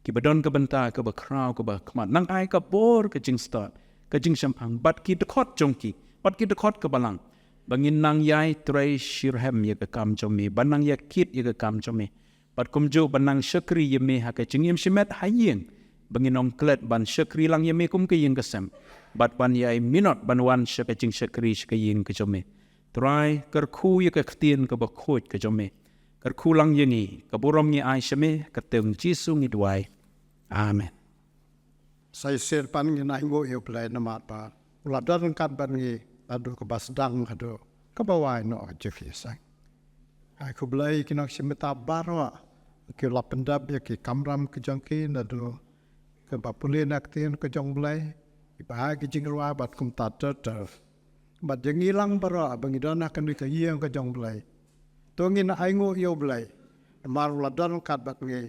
kiba don ka bynta kaba khraw kaba khmat, nang ai ka bor ka jingstad, ka jingshemphang bad ki dkhot jong ki, bad ki dkhot ka balang, ba ngin nang ïai trei shitrhem ïa ka kam jong me, ba nang ïakit ïa ka kam jong me. Bad kumjuh ba nang shakri ïa me ha ka jingim shimet ha ïing, ba ngin ym klet ban shakri lang ïa me kum ka ïing ka sem, bad ban ïai minot ban wan sha ka jingshakri sha ka ïing ka jong me. Trai, kyrkhu ïa ka ktien kaba khuid ka jong me. Kyrkhu lang ïa ngi, ka burom ngi ai sha me, ha ka kyrteng Jisu ngi duwai. Amen. Sa shisien pat ngin ainguh ïa U Blei namar ba u la don ryngkat bad ngi naduh kaba sdang haduh kaba wai noh ha jong ngi shisien. Ai khublei ki nongshim bynta baroh, ki la pyndep ïa ki kamram ka jong ki naduh kaba pule na ka ktien ka jong U Blei, kiba ai ki jingrwai bad kumta ter ter. Bad ïa ngi lang baroh ba ngi don ha kane ka ïing ka jong U Blei, to ngin ainguh ïa U Blei namar u la don ryngkat bad ngi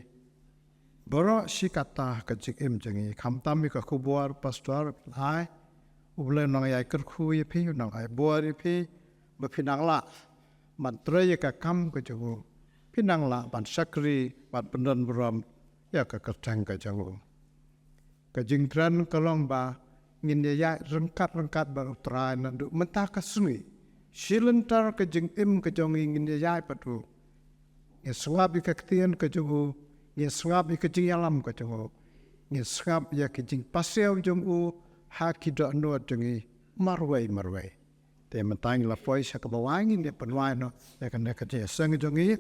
baroh shi katta ka jingim jong ngi. Khamtam ïa ka khubor pastor, ai U Blei u nang ïai kyrkhu ïa phi, u nang ai bor ïa phi, ba phi nang lah ban trei ïa ka kam ka jong u, phi nang lah ban shakri, ban pyndon burom ïa ka kyrteng ka jong u. Ka jingkren ka long ba ngin ïaid ryngkat ryngkat bad U Trai naduh mynta ka sngi. Shi lynter ka jingim ka jong ngi ngin ïaid bad u. Ngin sngap ïa ka ktien ka jong u, ngin sngap ïa ka jingïalam ka jong u, ngin sngap ïa ka jingpasiaw jong u ha ki dohnud jong ngi marwei marwei. Te mynta ngi la poi sha kaba wai, ngin ïa pynwai noh ïa kane ka jingïaseng jong ngi.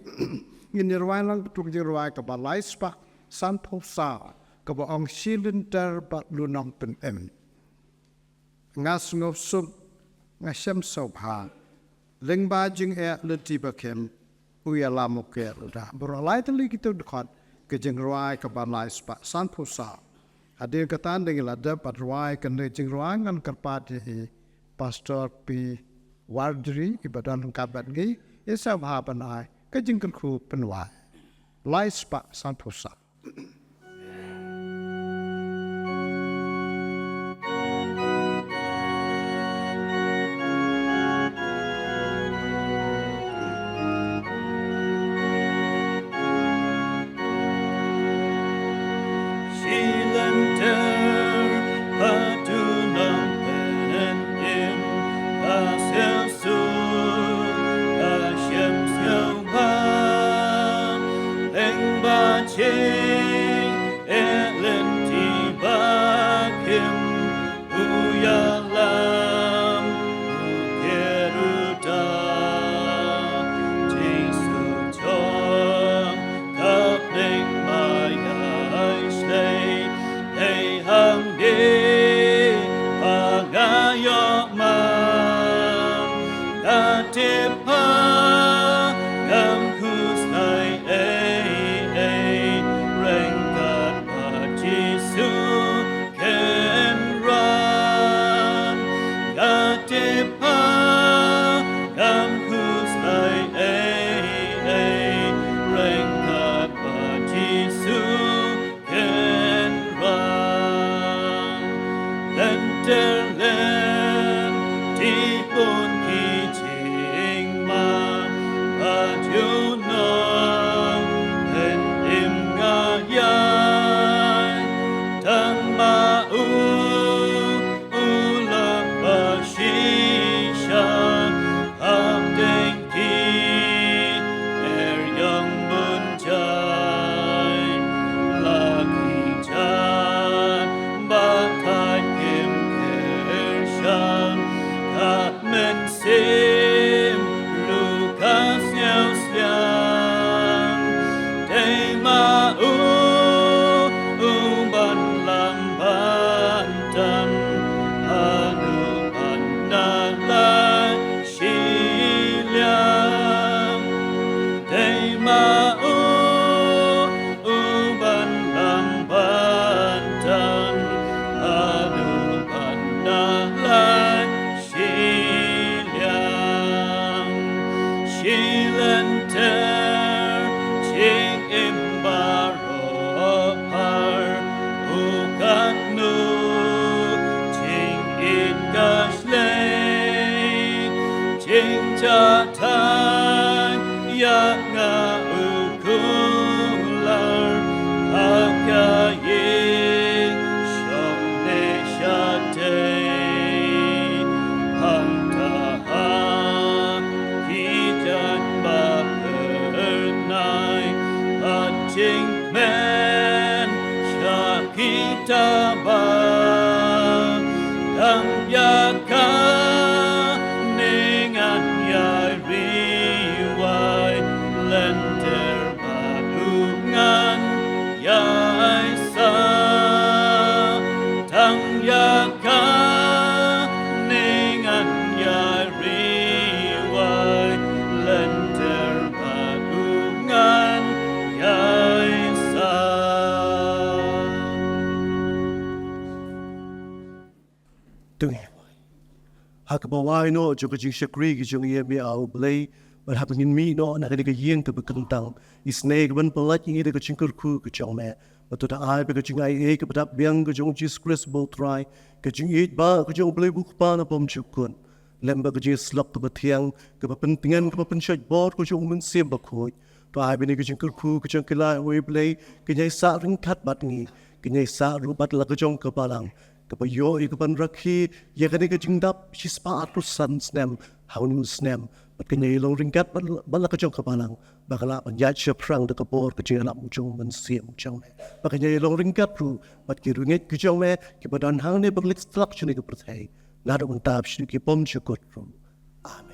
Ngin ïa rwai lang katto ka jingrwai kaba lai spah sanphew saw, kaba ong shi lynter bad u nongpynim. Nga sngewsuk, nga shem sngewbha lyngba jingeh lynti ba khim, u ïalam u kyrduh. Baroh lai tylli kito dkhot ka jingrwai kaba lai spah sanphew saw. Hadien kata, haba ngi la dep ban rwai kane ka jingrwai, ngan kyrpad ïa i Pastor P Wardri, iba don ryngkat bad ngi, i sngewbha ban ai ka jingkyrkhu pynwai. Lai spah sanphew saw. Ka tip ba ngam khuslai ei ei ryngkat bad Jisu Kynrad. Ka tip ba ngam khuslai ei ei ryngkat bad Jisu Kynrad. Lynter lynti bun ki jingma, bad ïa u nongpynim nga ïaid. Tang ma u, u la ba shisha hapdeng ki eriong bun jait. La ki jait batai kim kyrshan, ka mynsiem ruh ka sngewsliang. Dei ma u, u ban lam ban tan haduh ban da la shiliang. Dei ma u, u ban lam ban tan haduh ban da la shiliang. Shi lynter jingim baroh phar, u katno jingïeit ka shlei. Jingjahthait ïa nga u kular, ha ka ïing shong ne shatei. Hangta ha ki jait ba kyrnai, ha jingkmen sha kita ba. Tang ïa kane ngan ïai ri wai, lynter bad u ngan ïai sah. Tang ïa kane ngan ïai ri wai, lynter bad u ngan ïai sah. To ngin ïa wai. Ha kaba wai noh jong ka jingshakri ka jong ngi ïa me, A U Blei, bad haba ngin mih noh na kane ka ïing kaba kyntang, isynei ka ban pyllait ïa ngi da ka jingkyrkhu ka jong me. Bad to da ai ba ka jingaiei kaba dap biang ka jong U Jisu Khrist ba U Trai, ka jingïeit ba ka jong U Blei U Kpa na bymjukut, lem bad ka jingïasyllok kaba thiang, kaba pyntngen, kaba pynshait bor ka jong U Mynsiem Bakhuid, to ai ba kane ka jingkyrkhu ka jong ki, A U Blei, kan ïai sah ryngkat bad ngi, kan ïai sah ruh bad la ka jong ka balang kaba ïoh ïa ka ban rakhe ïa kane ka jingdap shispah arphew san snem ha une u snem, bad kan ïai long ryngkat bad, bad la ka jong ka balang, ba ka lah ban ïaid shaphrang da ka bor ka jingïarap jong U Mynsiem jong me, ba kan ïai long ryngkat ruh bad ki riewngeit ki jong me kiba don hangne bad leit shlak shane ka pyrthei, naduh mynta bad shaduh ki bymjukut ruh. Amen.